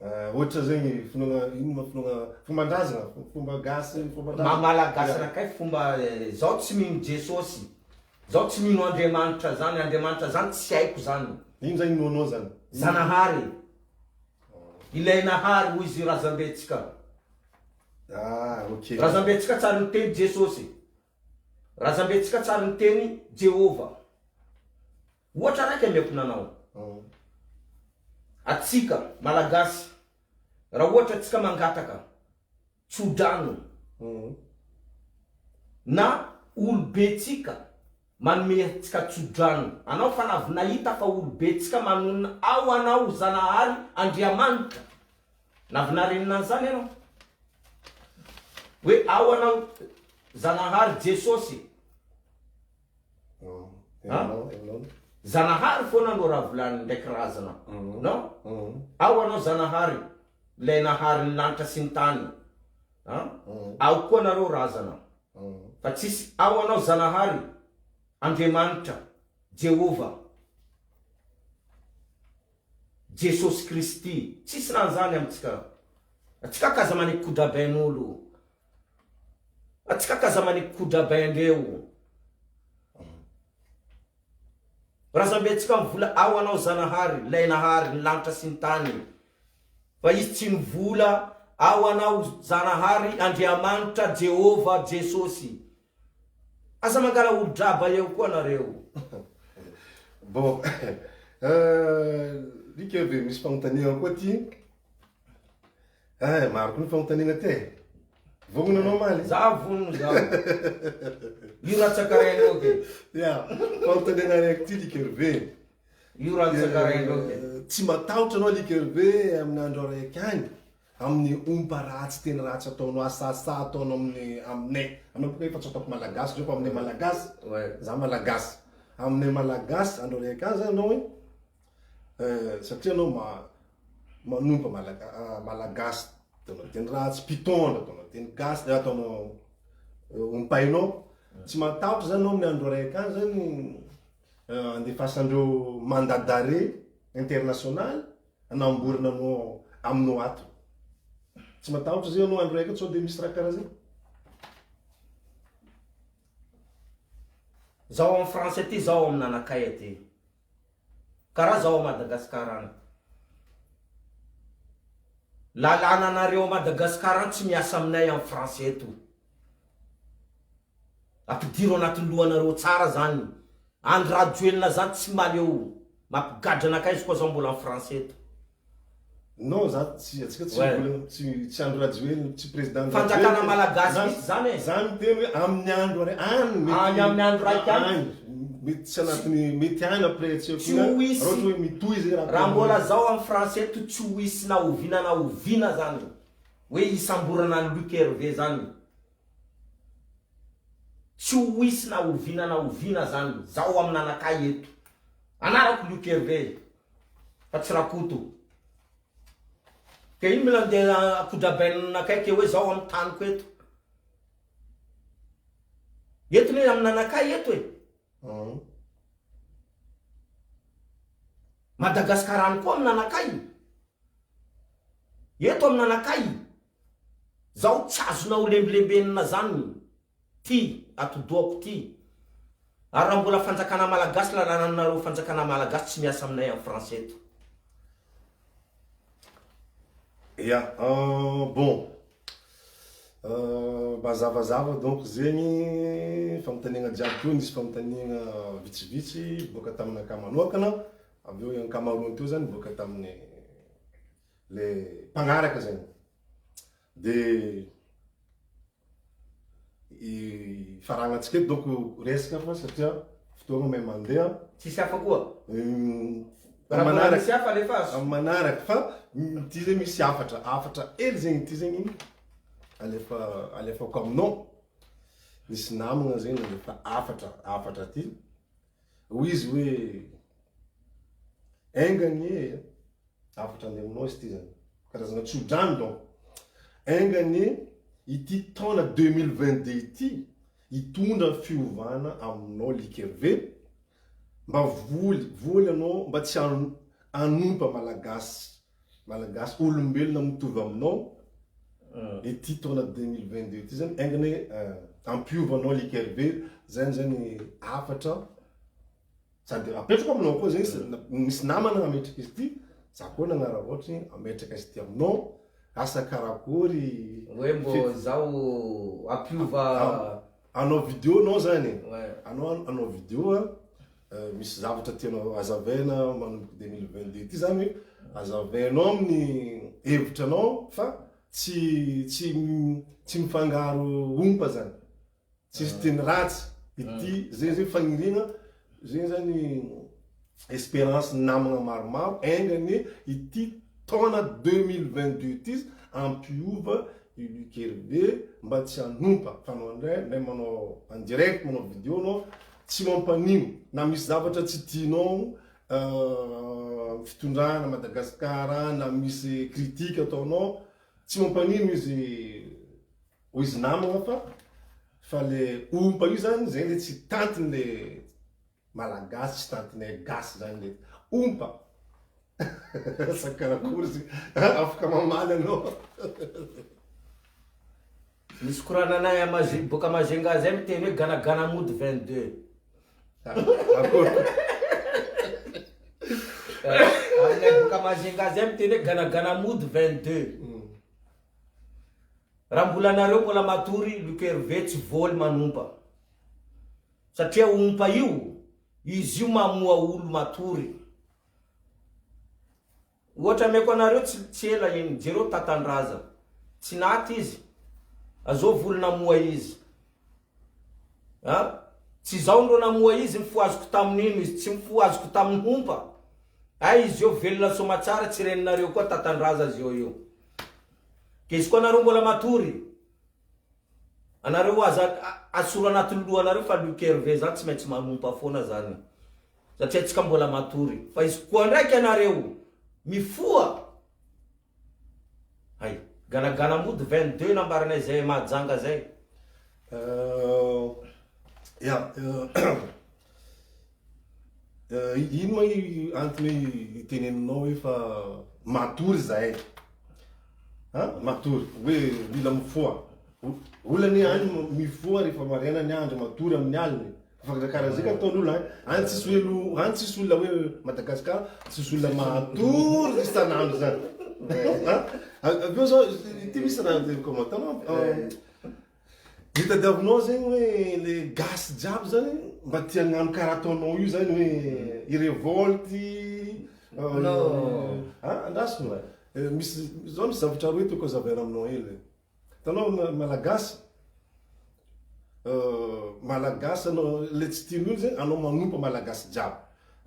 Ah, ohatra zegny finoana ino ma finoana fomban-drazana, fomba gasy, fomban-drazana. Maha malagasy anakay fomba zaho tsy mino Jesosy. Zaho tsy mino Andriamanitra zany, Andriamanitra zany tsy haiko zany. Ino zany inoanao zany? Zanahary. Ilay Nahary hoy izy razambentsika. Ah, ok. Razambentsika tsary niteny Jesosy. Razambentsika tsary niteny Jehovah. Ohatra raiky ameko nanao. Atsika Malagasy raha ohatra atsika mangataka tsodrano na olobentsika manome antsika tsodrano anao fa navy nahita fa olobentsika manonona ao anao Zanahary Andriamanitra navy narenina an'izany ianao hoe ao anao Zanahary Jesosy a Zanahary foana no raha volany ndraiky razana non ao anao Zanahary Ilay nahary ny lanitra sy ny tany a! Ao koa nareo razana fa tsisy ao anao Zanahary Andriamanitra Jehovah Jesosy Kristy tsisy raha zany amintsika atsika ka aza maneky kodrabain'olo atsika ka aza maneky kodrabaindreo. Razambentsika mivola ao anao Zanahary lay nahary ny lanitra sy ny tany fa izy tsy mivola ao anao Zanahary Andriamanitra Jehovah Jesosy aza mangala olo draba eo koa nareo. Bon Lika ve misy fagnontaniagna koa ty? Eh, maro koa ny fagnontaniagna ty e. Vognona anao omaly? Za vonona zaho. Io ratsakarainao ke. Ya, fagnontaniagna araiky ty Luc Hervé. Io ratsakarainao ke. Tsy matahotra anao Luc Hervé amin'ny andro araiky agny, amin'ny ompa ratsy teny ratsy ataonao, asasa ataonao amin'ny aminay. Anao boka efa tsy ataoko malagasy zao fa aminay malagasy. Za malagasy. Aminay malagasy andro araiky agny zany anao hoe satria anao manompa malagasy. Ataonao teny ratsy, mpitondra, ataonao teny gasy, ataonao ompainao. Tsy matahotra zany anao amin'ny andro araiky any zany andefasandreo mandat d'arrêt international anamborina anao aminao ato. Tsy matahotra zay anao andro raiky sao de misy raha karaha zay? Zaho en France aty zaho amin'anakay aty. Karaha zao a Madagascar any. Lalàna anareo a Madagascar any tsy miasa aminay en France eto. Ampidiro anatin'ny lohanareo tsara zany. Andry Rajoelina zany tsy mahaleo mampigadra anakahy izy koa zao mbola en France eto. Non za tsy atsika tsy mbola tsy tsy Andry Rajoelina tsy président Andry Fanjakana malagasy mihitsy zany e. Za miteny hoe amin'ny andro any any mety Any amin'ny andro raiky any. Mety tsy anatin'ny mety any après tsy haiko Tsy ho hisy raha ohatra hoe mitohy zay raha Raha mbola zao en français eto tsy ho hisy na oviana na oviana zany hoe hisamborana an'i Luc Hervé zany. Tsy ho hisy na oviana na oviana zany zao amin'anakahy eto. Anarako Luc Hervé. Fa tsy Rakoto. Ka ino mila andeha akodrabainina akaiky hoe zaho amin'ny taniko eto. Eto ne amin'anakahy eto e. Madagascar any koa amin'anakahy. Eto amin'anakahy. Zaho tsy azonao lembilembenina zany. Ty atidohako ty. Ary raha mbola fanjakana malagasy lalànanareo fanjakana malagasy tsy miasa aminay en France eto. Ya, bon mazavazava donc zegny fanontaniagna jiaby teo, nisy fanontaniagna vitsivitsy boaka taminakahy manokana, avy eo ankamaroany teo zany boaka tamin'ny le mpagnaraka zegny, de Hifaranantsika eto donc resaka fa satria fotoagna mahay mandeha. Tsisy hafa koa? Raha mbola misy hafa alefaso. Amin'ny manaraka fa ity zegny misy hafatra, hafatra hely zegny ity zegny alefa alefako aminao. Nisy namagna zegny nandefa hafatra, hafatra ty. Hoy izy hoe enga anie hafatra andeha aminao izy ity zany, karazana tso-drano donc, enga anie ity taona 2022 ity hitondra fiovana aminao Luc Hervé, mba voly, voly anao mba tsy hanompa Malagasy Malagasy olombelona mitovy aminao ity taona 2022 ity zany enga anie hampiova anao Luc Hervé zany zany hafatra sady apetrako aminao koa zay misy namana nametraka izy ity za koa nagnararaotry ametraka izy ity aminao asa karakory hoe mbô zaho hampiova anao video anao zany anao anao video a Misy zavatra tianao hazavaina manomboka 2022 ity zany hoe hazavainao amin'ny hevitra anao fa tsy tsy tsy mifangaro ompa zany, tsisy teny ratsy ity zay zay fagniriana zay zany esperance namagna maromaro enga anie ity taona 2022 ity hampiova i Luc Hervé mba tsy hanompa fa anao ndray ndray manao en direct manao video anao Tsy mampanino na misy zavatra tsy tianao fitondrana Madagascar na misy critique ataonao tsy mampanino izy ho izy namagna fa fa le ompa io zany zay le tsy tantiny le malagasy tsy tantinay gasy zany le ompa sa karakory izy afaka mamaly anao. Misy korananay a Maje boka Majunga zay miteny hoe ganagana mody 22. Aminay boka Majunga zay miteny hoe ganagana mody 22. Raha mbola nareo mbola matory Luc Hervé tsy voly manompa. Satria ompa io, izy io mamoha olo matory. Ohatra ameko anareo tsy tsy ela iny jereo tatandraza tsy naty izy azovy olo namoha izy a tsy zao ndro namoha izy mifohaziko tamin'ino izy tsy mifohaziko tamin'ny hompa ay izy eo velona soamatsara tsy reninareo koa tatandraza zio io k'izy koa nareo mbola matory Anareo aza asoro anatin'ny lohanareo fa Luc Hervé zany tsy maintsy manompa foana zany satria tsika mbola matory fa izy koa ndraiky anareo mifoha hay. Ganagana mody 22 nambaranay zay Mahajanga zay. Ya, ino ma i antony iteneninao hoe fa matory zahay? A matory hoe mila mifoha. Olona anie any mifoha rehefa maraina ny andro, matory amin'ny alina e. Fa karaha zay ka ataon'olo any. Any tsisy hoe lo, any tsisy olona hoe Madagascar tsisy olona matory isan'andro zany. Avy eo zao ity misy raha teneniko aminao. Hitanao Ny tadiavinao zegny hoe le gasy jiaby zany mba tia hagnano karaha ataonao io zany hoe hi-revolte Non. Ah, andraso moa. Misy zao misy zavatra roe tiako hazavaina aminao hely. Hitanao malagasy malagasy anao le tsy tian'olo zegny anao manompa malagasy jiaby.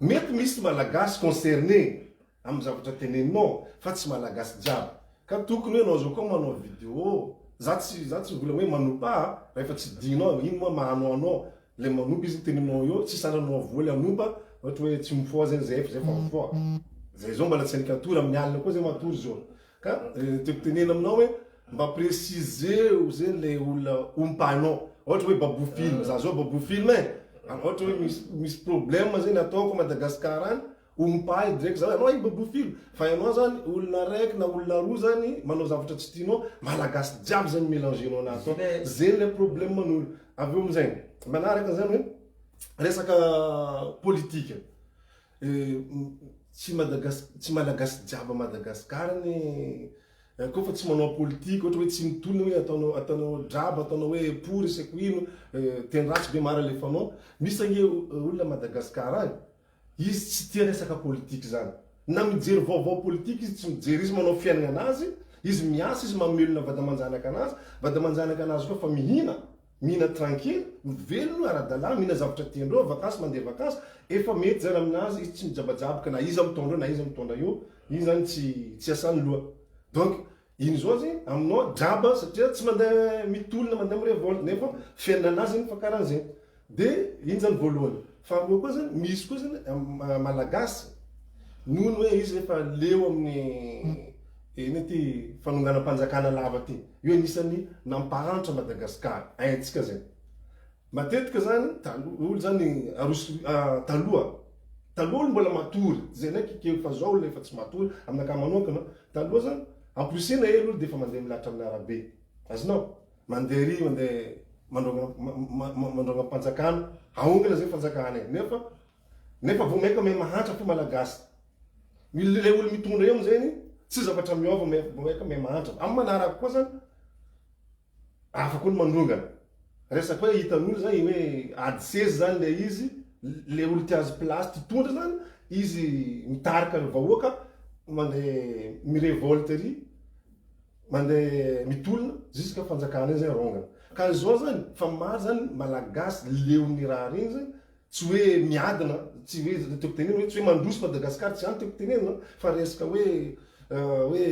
Mety misy malagasy concerné amin'ny zavatra teneninao fa tsy malagasy jiaby ka tokony hoe anao zao koa manao video za tsy za tsy mivolagna hoe manopa a rehefa tsy dinao ino moa maha anao anao le manopa izy teneninao eo tsy sananao voa le anopa ohatra hoe tsy mifoha zegny zay fa zay fa mifoha zay zao mbola tsy nikatory amin'ny alina koa zay matory zao ka tiako tenena aminao hoe mba préciser-o zegny le olona ompanao ohatra hoe babou film za zao babou film e ohatra hoe misy misy problème zegny ataoko Madagascar any Ompa direct zany anao i Babou film fa ianao zany olona araiky na olona roa zany manao zavatra tsy tianao malagasy jiaby zany melanger-nao anaty ao zegny le problème n'olo avy eo amizay manaraka zany hoe resaka politique tsy madagas tsy malagasy jiaby à Madagascar anie koa fa tsy manao politique ohatra hoe tsy mitolona hoe ataonao ataonao draba ataonao hoe pory isaky ino teny ratsy be maro alefanao misy ange olona Madagascar any Izy tsy tia resaka politique zany. Na mijery vaovao politique izy tsy mijery, izy manao fiainagna anazy, izy miasa, izy mamelona vady aman-janaka anazy, vady aman-janaka anazy koa fa mihina, mihina tranquille, mivelona ara-dalàna, mihina zavatra tiandreo, vakansy mandeha vakansy, efa mety zany aminazy, izy tsy mijabajaboka na iza mitondra eo na iza mitondra eo, iny zany tsy tsy asany loha. Donc iny zao zany aminao draba satria tsy mandeha mitolona mandeha mi-revolte nefa fiainana anazy iny fa karahan'zegny. De iny zany voalohany. Faharoa koa zany, misy koa zany Malagasy noho ny hoe izy efa leo amin'ny ino ty fanonganam-panjakana lava ty. Io anisan'ny nampahantra Madagascar, haintsika zay. Matetika zany taloha olo zany aroso taloha, taloha olo mbola matory, zay ndraiky ekeko fa zao olo efa tsy matory, aminakahy manokana, taloha zany amporisihina hely olo de efa mandeha milahatra amin'ny arabe, azonao? Mandeha ery mandeha mandrongana mpanjakana, ahongana zay fanjakana e, nefa nefa vao maika miha mahantra fo malagasy, le olo mitondra eo amizegny tsy zavatra miova vao maika miha mahantra, amy manaraka koa zany hafa koa ny mandrongana, resaka hoe hitan'olo zany hoe ady seza zany le izy, le olo te azo place mpitondra zany izy mitarika ny vahoaka mandeha mi-revolte ery. Mandeha mitolona jusqu'à fanjakana iny zay rongana. Ka zao zany fa maro zany malagasy leon'ny raha reny zany tsy hoe miadana tsy hoe tiako tenenina hoe tsy hoe mandroso Madagascar tsy zany tiako tenenina fa resaka hoe hoe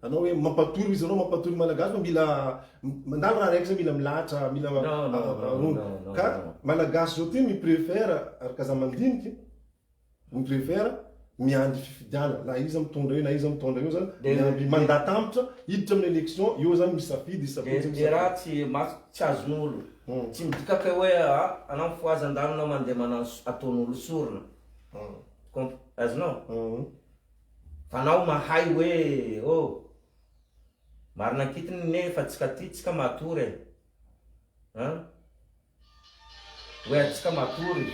anao hoe mampatory izy anao mampatory malagasy fa mila mandalo raha raiky zay mila milahatra mila rongana ka malagasy zao ty mi prefère araka za mandiniky Mi prefère miandry fifidianana na iza mitondra eo na iza mitondra eo zany miandry mandat tampitra hiditra amin'ny election eo zany misafidy isafidy De raha tsy maso tsy azon'olo tsy midika kay hoe a anao mifohaza andalo anao mandeha manano ataon'olo sorona comp azonao fa anao mahay hoe oh marina ankitiny ne fa tsika ty tsika matory e an. Hoe antsika matory.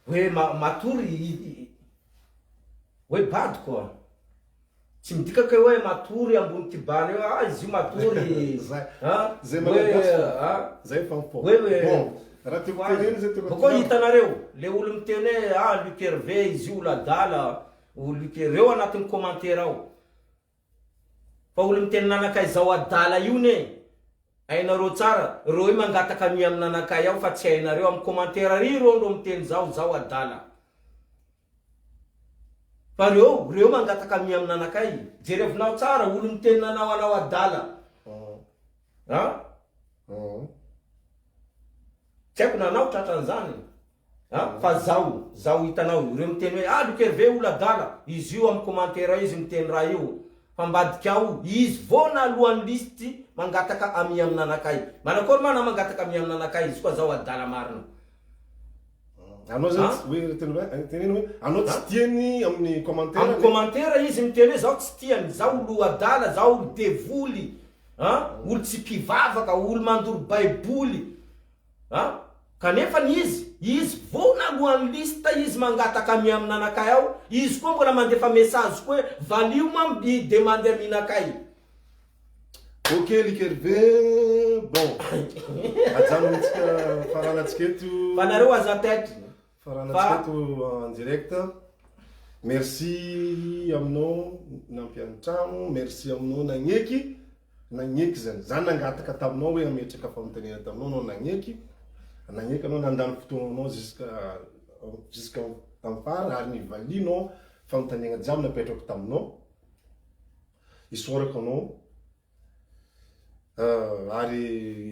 Hoe matory hoe bado koa. Tsy midika kay hoe matory ambony kibana eo, ah izy io matory. Zay. Ah, Zay hoe, malagasy. ah. Zay fa mifô. Hoe hoe. Bon, raha tiako tenenina zay tiako Bôkô hitanareo, le olo miteny hoe ah Luc Hervé izy io olo adala, o Luc reo anatin'ny commentaire ao. Fa olo miteny nanakay zao adala io ne, hainareo tsara, reo io mangataka mi amin'ny nanakay ao fa tsy hainareo, amin'ny commentaire ary reo ndreo miteny zao, zao adala. Fa reo, reo mangataka mi amin'ny nanakay, jerevinao tsara, olo miteny nanao anao adala. An? Tsy haiko na anao tratran'izany. A fa zao, zao hitanao ireo miteny hoe ah Luc Hervé olo adala, izy io am commentaire izy miteny raha io, fa ambadika ao izy vao naloan'ny listy mangataka ami aminanakay, manakory ma na mangataka ami aminanakay izy koa zao adala marina. Anao zany tsy hoe teny hoe teneno hoe anao tsy tiany amin'ny commentaire. Amin'ny commentaire izy miteny hoe zaho tsy tiany, zaho olo adala, zaho olo devoly, a olo tsy mpivavaka, olo mandoro baiboly. A! Kanefa ny izy, izy vao naloan'ny liste izy mangataka ami aminanakay ao, izy koa mbola mandefa message koa hoe valio ma mby demande aminakay. Ok Luc Hervé, bon ajanontsika faranantsika eto. Fa nareo aza taitra. Faranantsika eto en direct. Merci aminao nampiantrano, merci aminao nagneky. Nagneky zany. Za nangataka taminao hoe hametraka fanontaniana taminao anao nagneky. Nagneky anao nandany fotoagnanao jusqu'à jusqu'à tamin'ny farany ary nivalianao fanontaniagna jiaby napetrako taminao. Isaorako anao. Ary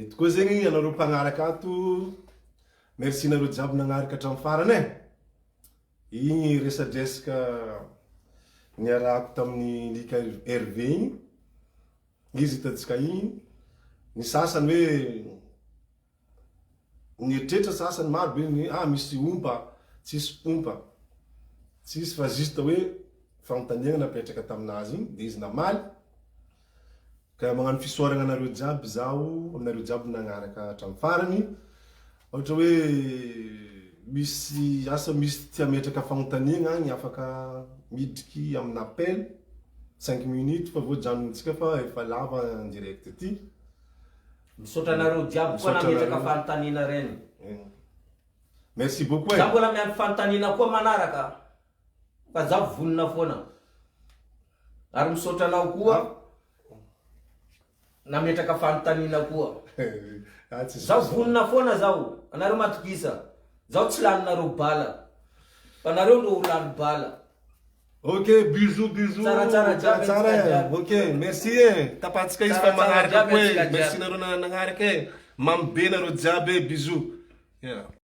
eto koa zegny anareo mpagnaraka ato, merci nareo jiaby nagnaraka hatramin'ny farany e. Igny resadresaka niarahako tamin'i Lika Hervé igny, izy hitantsika igny, ny sasany hoe nieritreritra sasany maro be ny ah misy ompa, tsisy ompa, tsisy fa juste hoe fanontaniagna napetraka taminazy igny de izy namaly, Ka magnano fisaoragna anareo jiaby zaho, aminareo jiaby nagnaraka hatramin'ny farany. Ohatra hoe misy asa misy te hametraka fagnontaniagna agny afaka midriky amina appel cinq minutes fa vao janontsika fa efa lava en direct ty. Misaotra anareo jiaby koa Misaotra nametraka anareo. fanontaniana reny. Merci beaucoup Za e. mbola miandry fanontaniana koa manaraka fa za vonona foana. Ary misaotra anao koa nametraka fanontaniana koa. Zaho vonona foana zaho, anareo matokisa. Zaho tsy laninareo bala. Fa nareo no ho lany bala. Ok, bisous bisous. Tsaratsara jiaby Tsara antsika e. jiaby. Ok, merci e. Tapahantsika izy fa Tsaratsara magnaraka jiaby koa e. antsika Merci jiaby. nareo nagnaraka e. Mamy be nareo jiaby e. Bisous. Yeah.